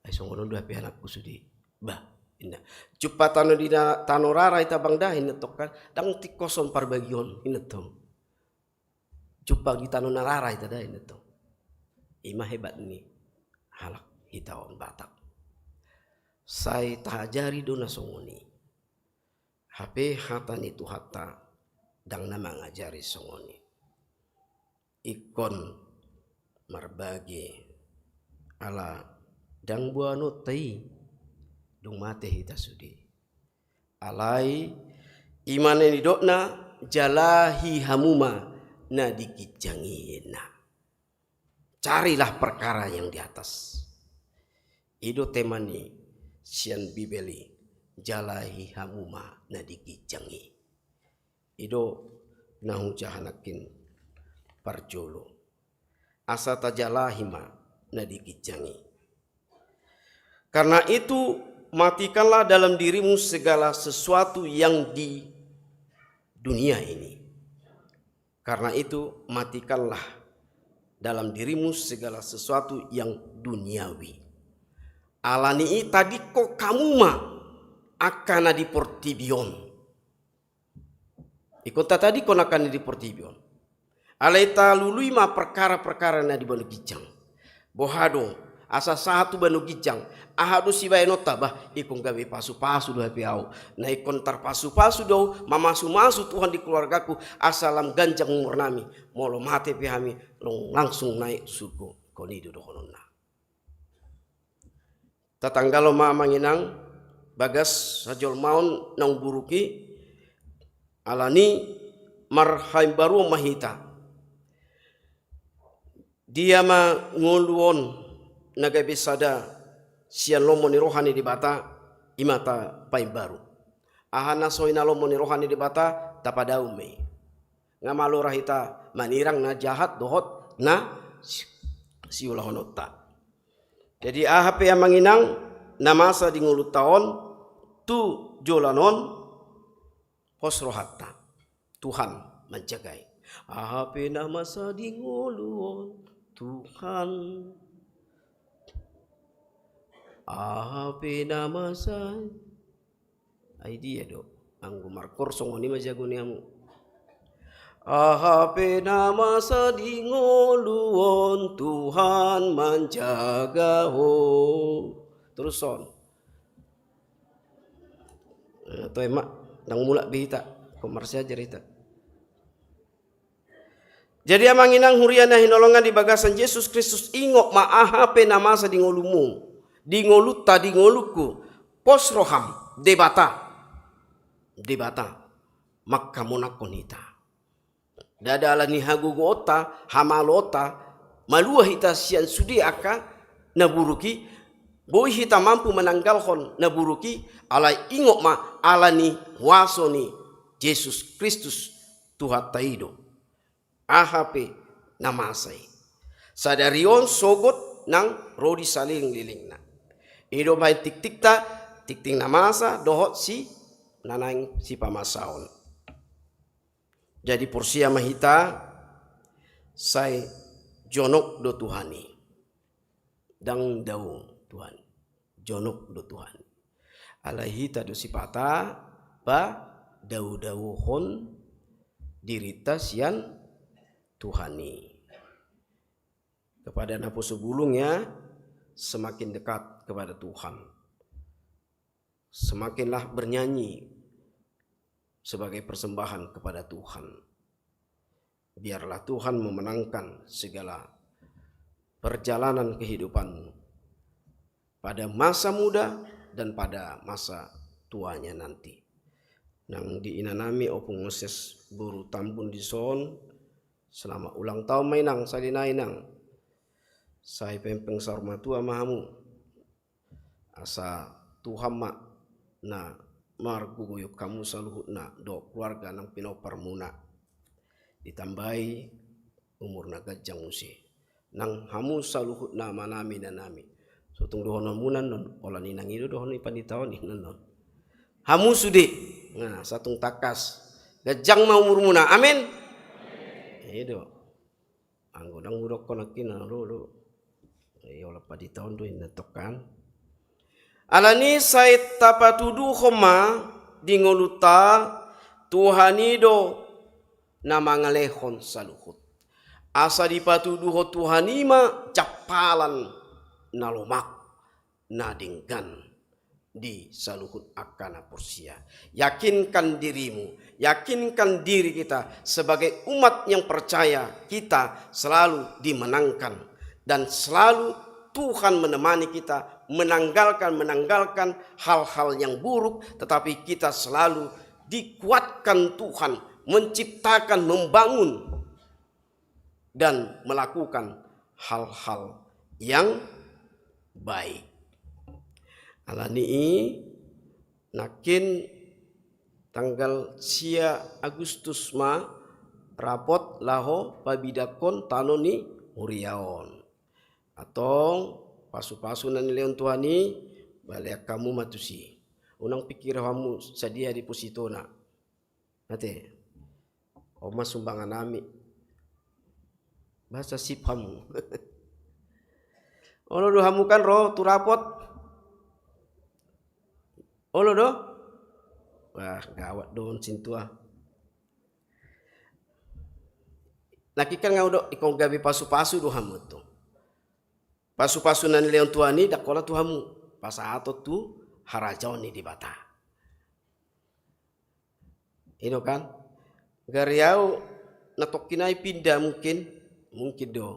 ai songon on do hape anakku sude. Bah, ninna. Jumpa tano di na-, tano rara hita bangda, ninna tong kan, dang tingkos on parbagion, ninna tong. Jumpa di tano na rara hita da, ninna tong. I ma hebat ni halak hita on Batak. Sai taajari do na songon i. Hape hata ni Tuhanta dang na mangajari songon i. Ingkon marbagi, ala dang boanonta i, dung mate hita sude. Alai, i ma na nidokna, jalahi hamu ma na di ginjang i, ninna. Carilah perkara yang di atas. I do tema ni sian Bibel i, jalahi hamu ma na di ginjang i. I do na hujaha nangkin parjolo. Asa tajalahi ma na di ginjang i. Karena itu, matikanlah dalam dirimu segala sesuatu yang di dunia ini. Karena itu, matikanlah dalam dirimu segala sesuatu yang duniawi. Alani i tadingkon hamu ma angka na di portibi on. Ingkon tatadingkon angka na di portibi on. Alai talului ma perkara-perkara na di banua ginjang. Boha do, asa sahat tu banua ginjang, aha do sibahenonta? Bah, ingkon gabe pasupasu do hape ahu. Na ingkon tarpasupasu do ahu, mamasumasu Tuhan di keluargaku, asa lam ganjang umurnami. Molo mate pe hami, lang-, langsung naik tu surgo. Ingkon i do dohononna. Tatanggalhon ma amang inang bagas hajolmaon naung buruk i, alani marhaimbaruon ma hita. Dia ma ngolu on na gabe sada sian lomo ni roha ni Debata, i ma tapaimbaru. Aha na so hinalomo ni roha ni Debata, tapadao ma i. Nga malo ra hita manirang na jahat dohot na si-, siulahononta. Jadi, aha pe amang inang na masa di ngolunta on, tu joloan on, pos rohanta, Tuhan manjagai. Aha pe na masa di ngolu on, Tuhan. Aha pe na masa. Ai dia do, anggo markoor songon i ma jago ni hamu. Aha pe na masa di ngolu on, Tuhan manjaga ho. Terus on. Eh, toe ma, ndang mulak be hita, ingkon marsiajar hita. Jadi amang inang huria na hinaholongan di bagasan Jesus Kristus, ingot ma aha pe na masa di ngolumu, di ngolunta, di ngolungku, pos roham, Debata, Debata mangkamonangkon hita. Ndada ala ni hagogoonta, hamaloonta, malua hita sian sude angka na buruk i, boi hita mampu mananggalhon na buruk i, alai ingot ma ala ni huaso ni Jesus Kristus Tuhanta i do. Aha pe na masa i. Sadari on sogot nang ro di salelenglelengna. I do bahen tingtingta, tingting na masa dohot si na naeng sipamasaon. Jadi porsea ma hita, Sai jonok do Tuhan i. Ndang dao Tuhan i. Jonok do Tuhan i. Alai hita do sipata padaodaohon dirinta sian Tuhan i. Kepada naposo bulung ya, semakin dekat kepada Tuhan. Semakinlah bernyanyi sebagai persembahan kepada Tuhan. Biarlah Tuhan memenangkan segala perjalanan kehidupanmu pada masa muda dan pada masa tuanya nanti. Nang di inanami Ompung Moses boru Tambun dison, selamat ulang tahun ma inang, sahali nai inang. Sai pempeng saur matua ma hamu. Asa Tuhan ma na margogoihon hamu saluhutna dohot keluarga nang pinomparmuna. Ditambai umurna ganjang muse. Nang hamu saluhutna amanami inanami. Sotung dohononmuna annon, holan inang i do dohonon i pandita on inannon. Hamu sude. Nah, satung tangkas. Ganjang ma umurmuna. Amin. I do. Anggo ndang hudokkon nangkin na olo do. Ia holan pandita on do inna tongkan. Alani sai tapatuduhon ma di ngolunta Tuhan i do na mangalehon saluhut. Asa dipatuduhon Tuhan i ma jampalan na lomak na denggan di saluhut angka na porsea. Yakinkan dirimu, yakinkan diri kita sebagai umat yang percaya, kita selalu dimenangkan dan selalu Tuhan menemani kita, menanggalkan, menanggalkan hal-hal yang buruk, tetapi kita selalu dikuatkan Tuhan, menciptakan, membangun dan melakukan hal-hal yang baik. Alani i nangkin tanggal sia Agustus ma rapot laho pabidangkon tano ni huria on. Antong pasupasu na nilehon Tuhan i, balean hamu ma tusi. Unang pikiri hamu sadia depositona. Ate. On ma sumbangan nami. Bahasa sip hamu. Olo do hamu kan ro tu rapot. Olo do? Wah, gawat do on sintua. Nangkin kan nga do ingkon gabe pasupasu do hamu tu. Pasupasu na nilehon Tuhan i ndang holan tu hamu. Pasahaton tu harajaon ni Debata. I do kan? Gari au na tongkin i pinda mungkin, mungkin do.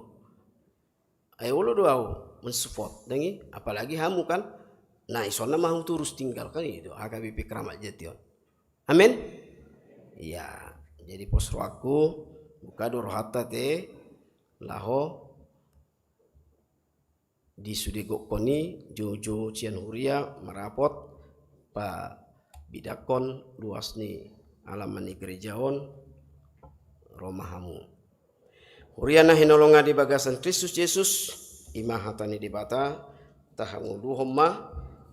Ai olo do au mensupport, dang i? Apalagi hamu kan? Nah, isona ma hamu turus tinggal kan i do, H K B P Kramat Jati on. Amin? Iya, jadi pos rohangku, buka do rohanta te, laho di sude gokkon i, joujou sian huria marapot pabidangkon luas ni alaman ni gereja on, ro ma hamu. Huria na hinaholongan di bagasan Kristus Jesus, i ma hata ni Debata, tahangoluhon ma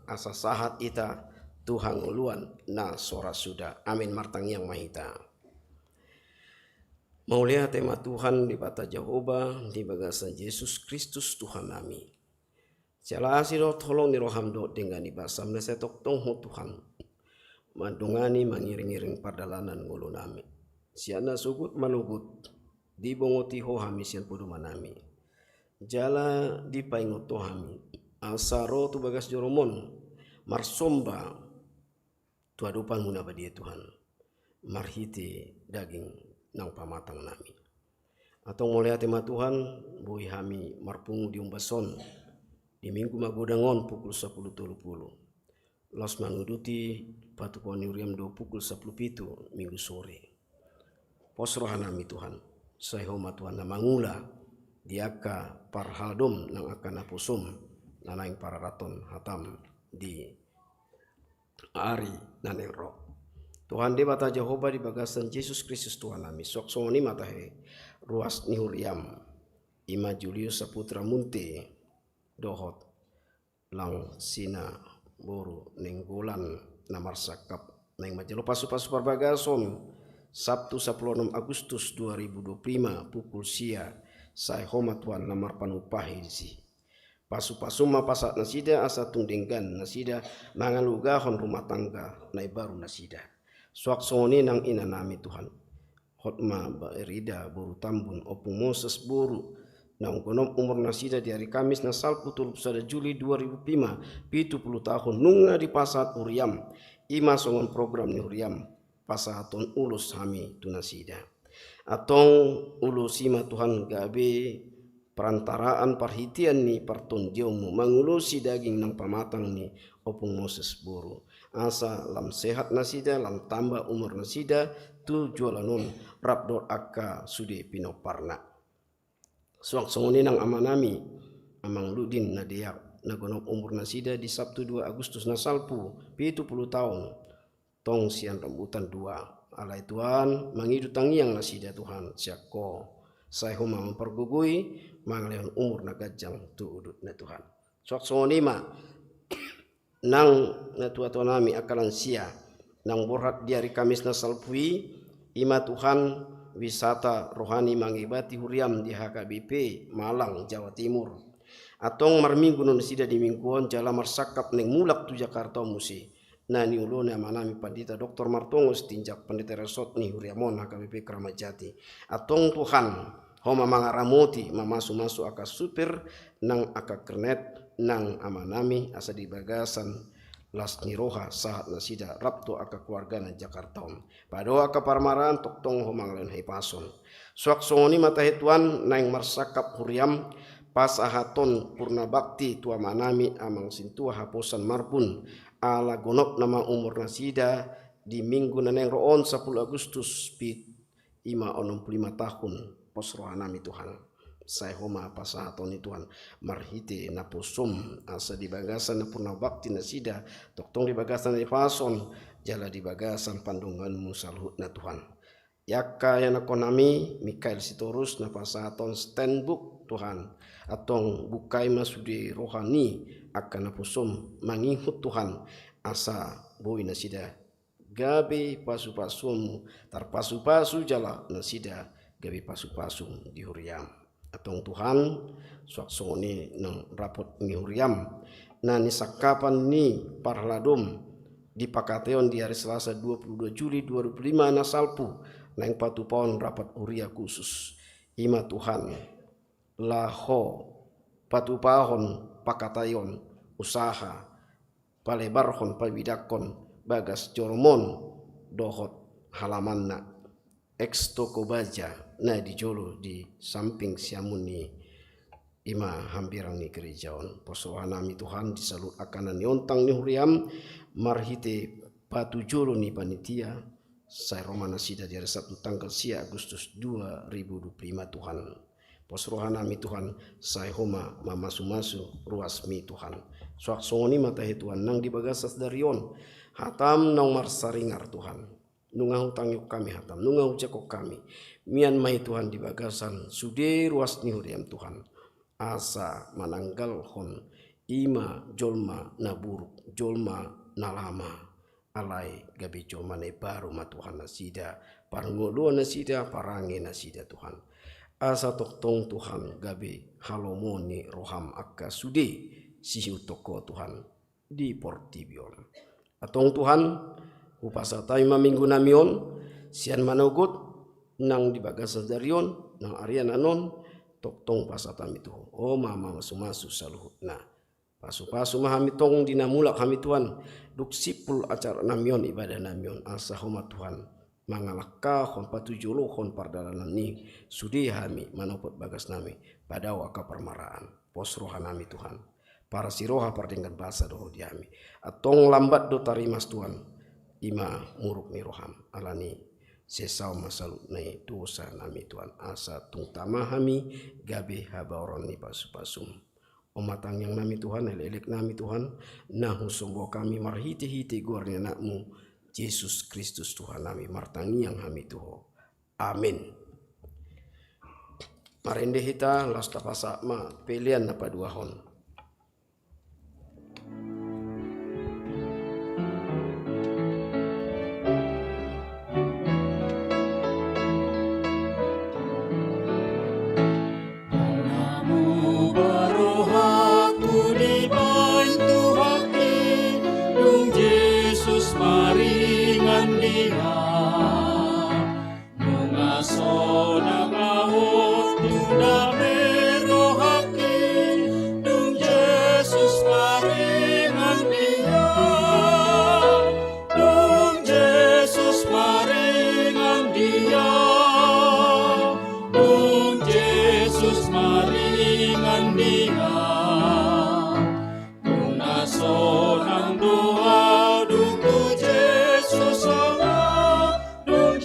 asa sahat hita tu hangoluan na so ra suda. Amin. Martangiang ma hita. Mauliate ma Tuhan Debata Jahowa di bagasan Jesus Kristus Tuhannami. Siala asi dohot holong ni roham dohot denggan ni basam na sai tongtong Ho Tuhan mandongani mangiringiring pardalanan ngolunami. Sian na sogot manogot dibongoti Ho hami sian podomanami. Jala dipaingot Ho hami asa ro tu bagas joromon marsomba tu adopanmu na badia Tuhan, marhite daging nang pamatangnami. Antong mauliate ma Tuhan, boi hami marpungu di ombas on di Minggu Magodang on pukul sapulu tolu pulu. Laos manguduti patupaon ni huriam do pukul sapulu pitu Minggu sore. Pos rohanami Tuhan, sai Ho ma Tuhan na mangula di angka parhalado nang angka naposom na naeng pararathon hatam di ari na naeng ro. Tuhan Debata Jahowa di bagasan Jesus Kristus Tuhannami, suang songon i ma tahe ruas ni huriam, i ma Julius Saputra Munte dohot Langsina boru Nainggolan na marsangkap naeng manjalo pasupasu parbagason Sabtu sapuluh onom Agustus dua ribu dua puluh lima pukul sia, sai Ho ma Tuhan na marpanumpahi disi. Pasu-pasu ma pasahat nasida asa tung denggan nasida mangalugahon rumah tangga na imbaru nasida. Suang songon i nang ina nami Tuhan. Hot ma Ba Erida boru Tambun, Ompung Moses boru, naung gonob umur nasida di ari Kamis na salpu tolu pulu sada Juli dua ribu lima, pitu pulu tahun, nunga dipasahat huriam, i ma songon program ni huriam, pasahaton ulos hami tu nasida. Antong ulosi ma Tuhan gabe perantaraan parhitean ni partondionmu mangulosi daging nang pamatang ni Ompung Moses boru. Asa lam sehat nasida, lam tamba umur nasida tu joloan on rap dohot angka sude pinomparna. Suang songon i nang amanami, Amang Ludin na deak, na gonob umur nasida di Sabtu dua Agustus na salpu, pitu pulu taon, tong sian Rambutan dua. Alai Tuhan, mangido tangiang nasida Tuhan, sian Ho. Sai Ho ma mampargogoi, mangalehon umur na ganjang tu udutna Tuhan. Suang songon i ma nang natua-tua nami angka lansia, naung borhat di ari Kamis na salpu i, i ma Tuhan wisata rohani mangebati huriam di H K B P Malang, Jawa Timur. Antong marminggu do nasida di minggu on jala marsangkap naeng mulak tu Jakarta on muse. Na niulona amanami Pandita Doktor Martongo Sitinjak, Pandita Resort ni huriam on H K B P Kramat Jati. Antong Tuhan, Ho ma mangaramoti, mamasu-masu angka supir nang angka kernet nang amanami asa di bagasan las ni roha sahat nasida rap tu angka keluargana Jakarta on. Padohot angka parmaraan tongtong Ho mangalehon hahipason. Suang songon i ma tahe Tuhan naeng marsangkap huriam pasahaton purna bakti tu amanami Amang Sintua Haposan Marbun, ala gonobna ma umur nasida di minggu na naeng ro on sapuluh Agustus pit i ma onom pulu lima tahun, pos rohanami Tuhan. Sai Ho ma pasahaton i Tuhan, marhite naposom, asa di bagasan na purna bakti nasida, tongtong di bagasan hahipason, jala di bagasan pandonganmu saluhutna Tuhan. Angka ianakhonnami, Mikael Sitorus na pasahaton stand book Tuhan, antong bukai ma sude roha ni angka naposom mangihut Tuhan, asa boi nasida gabe pasu-pasuonmu, tarpasu-pasu jala nasida gabe pasu-pasu di huriam. Antong Tuhan, suang songon i nang rapot ni huriam, na nisangkapan ni parhaladom di Pakataion di ari Selasa dua pulu dua Juli dua ribu lima na salpu, naeng patupahon rapat huria khusus. I ma Tuhan, laho patupahon pakataion, usaha palebarhon, pabidanghon bagas jolom on dohot halamanna, ex toko baja na di jolo di samping siamun ni, i ma hambirang ni gereja on. Pos rohanami Tuhan di saluhut angka na niontang ni huriam marhite patujolo ni panitia, sai ro ma nasida di ari Sabtu tanggal sia Agustus dua ribu dua pulu lima Tuhan. Pos rohanami Tuhan, sai Ho ma mamasu-masu ruasmi Tuhan. Suang songon i ma tahe Tuhan nang di bagasan sadari on, hatam naung marsaringar Tuhan. Nunga hutangihon hami hatam, nunga hujalo hami. Mian ma i Tuhan di bagasan sude ruas ni huriam Tuhan, asa mananggalhon i ma jolma na buruk, jolma na lama. Alai gabe jolma na imbaru ma Tuhan nasida, parngoluon nasida, parange nasida Tuhan. Asa tongtong Tuhan gabe halomoan ni roham angka sude sihuthon Ho Tuhan di portibi on. Antong Tuhan, hupasahat hami ma minggunami on, sian manogot nang di bagasan sadari on, nang arian on, tongtong pasahat hami tu Ho. Ho ma mamasu-masu saluhutna. Pasu-pasu ma hami tong di na mulak hami Tuhan, dung simpul acaranami on, ibadah nami on, asa Ho ma Tuhan mangalangkahon, patujolohon pardalanan ni sude hami manopot bagasnami, padao angka parmaraan. Pos rohanami Tuhan, parasi roha, pardenggan basa do Ho di hami. Antong lambat do tarimas Tuhan, i ma muruk ni roham. Alani sesa ma saluhut ni dosanami Tuhan, asa tung tama hami gabe habaoran ni pasu-pasum. On ma tangiangnami Tuhan, elek-eleknami Tuhan, na husomba hami marhite-hite goar ni Anakmu, Jesus Kristus Tuhannami, martangiang hami tu Ho. Amin. Marende hita, laos tapasahat ma pelean na paduahon. dia. Nunga sonang ahu tu dame rohangki, dung Jesus maringan dia. Dung Jesus maringan dia. Dung Jesus maringan dia. Nunga sonang do ahu dung tu Jesus sonang, dung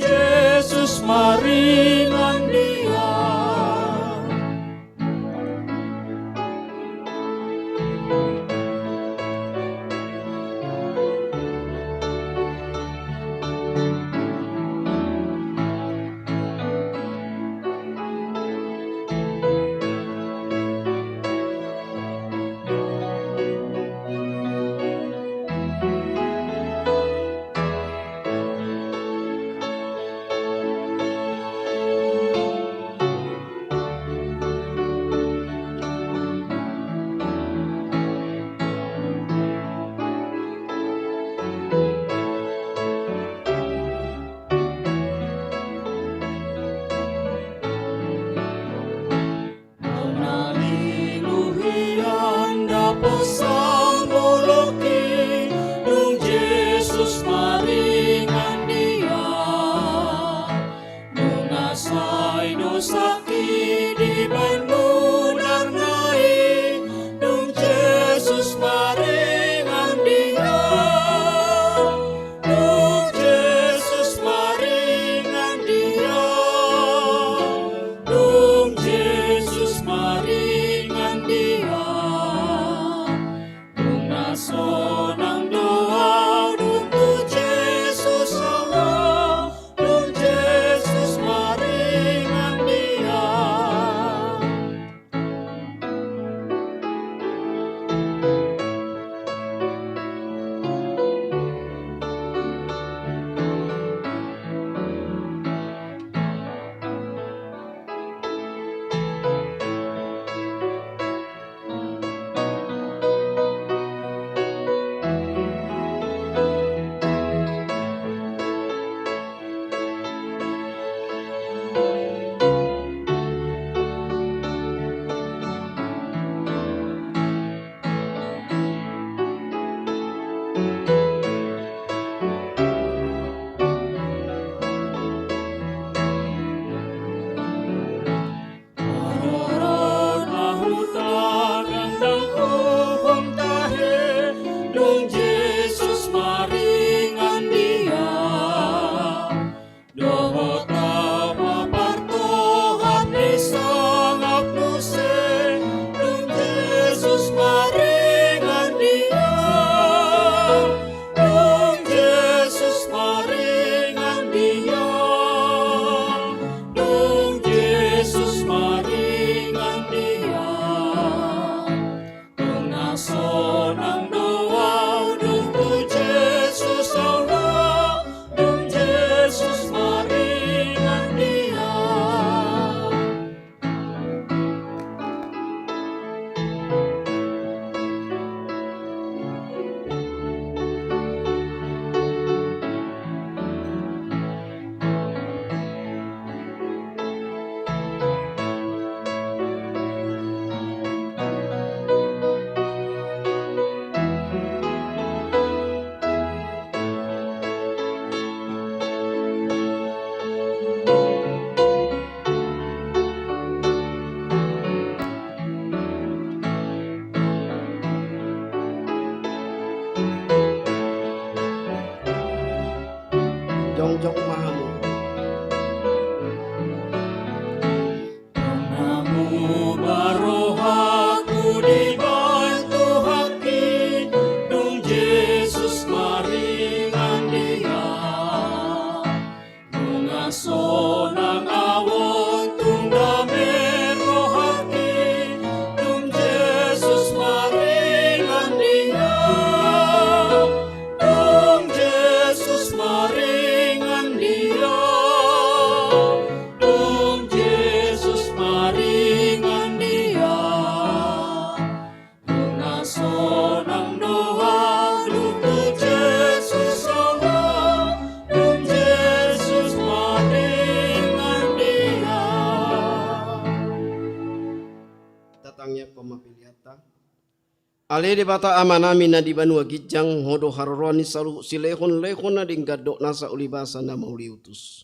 Ale Debata Amanami na di banua ginjang, Ho do haroroan ni saluhut silehonlehon na denggan dohot nasa ulibasa na mauliutus.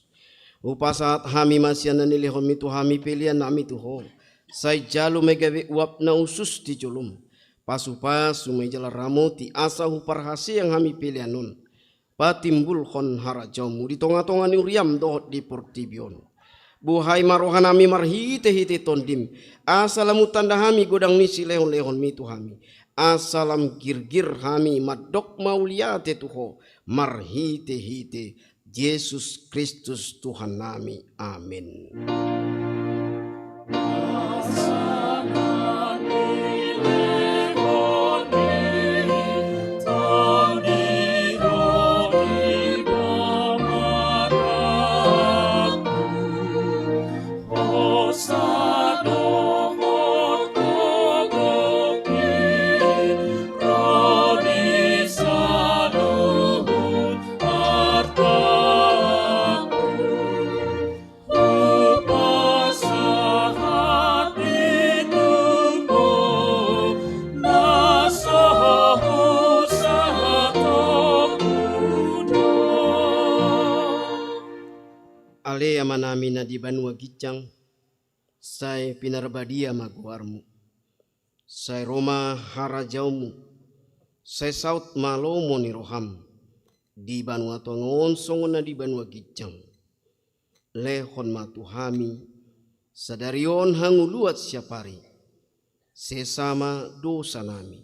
Hupasahat hami ma sian na nilehonMi tu hami peleannami tu Ho. Sai jalo ma i gabe uap na hushus di joloM. Pasupasu ma i jala ramoti asa huparhaseang hami pelean on. Patimbulhon harajaonMu di tongatonga ni huriaM dohot di portibi on. Buhai ma rohanami marhitehite TondiM, asa lam hutanda hami godang ni silehonlehonMi tu hami, asa lam girgir hami mandok mauliate tu Ho marhitehite Jesus Kristus Tuhannami. Amen. Hupasahat i tu Ho, na so husahatonku do. Ale Amanami na di banua ginjang, sai pinarbadia ma goarMu. Sai ro ma harajaonMu, sai saut ma lomo ni rohaM, di banua tonga on songon na di banua ginjang. Lehon ma tu hami sadari on hangoluan siapari. Sesa ma dosanami,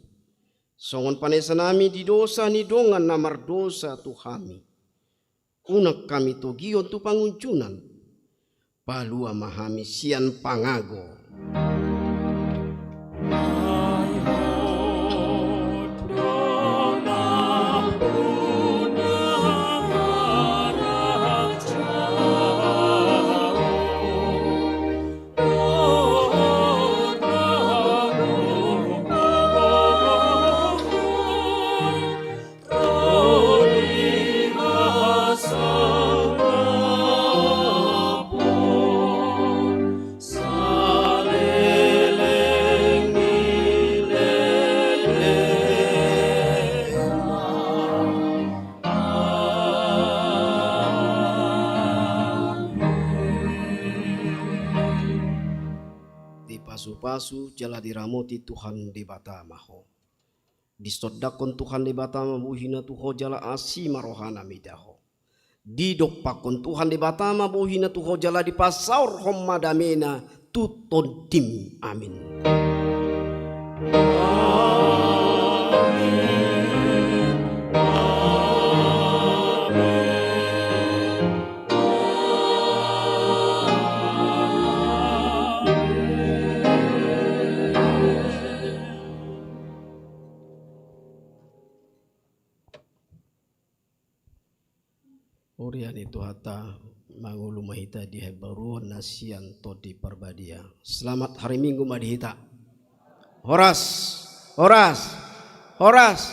songon panesanami di dosa ni dongan na mardosa tu hami. Unang hami togihon tu pangunjunan, palua ma hami sian pangago. Dipasupasu jala diramoti Tuhan Debata ma ho. Disondangkon Tuhan Debata ma bohina tu ho jala asi ma rohana mida ho. Didompakkon Tuhan Debata ma bohina tu ho jala dipasaorhon ma damena tu tondim. Amin. Huria ni Tuhanta, mangolu ma hita di habaruon na sian Tondi Parbadia. Selamat hari Minggu ma di hita. Horas, horas, horas.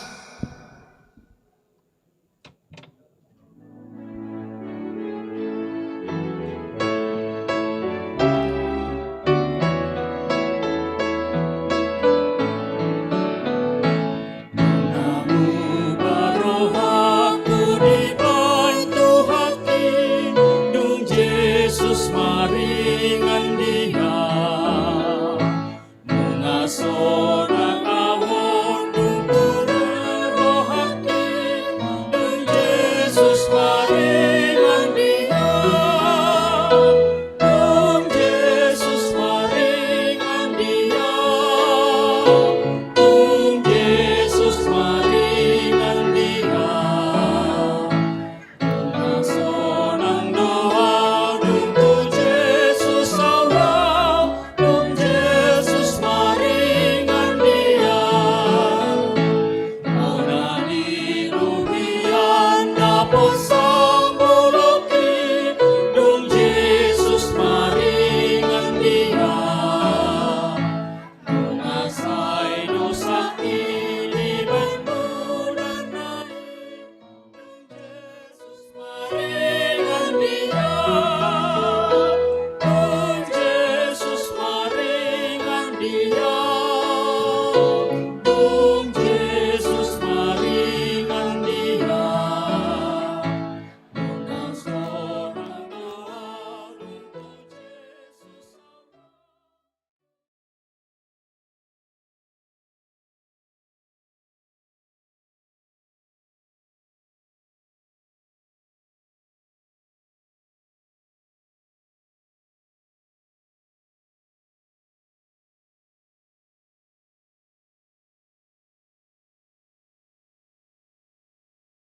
Namu barohakku dibaen Tuhanki, dung Jesus maringan dia. Nunga sonang ahu on dung ture rohangki, dung Jesus maringan dia. Dung Jesus maringan dia. Dung Jesus maringan dia. Nunga sonang do ahu dung tu Jesus ahu laho, dung Jesus maringan dia. Bona ni roha i ndang posa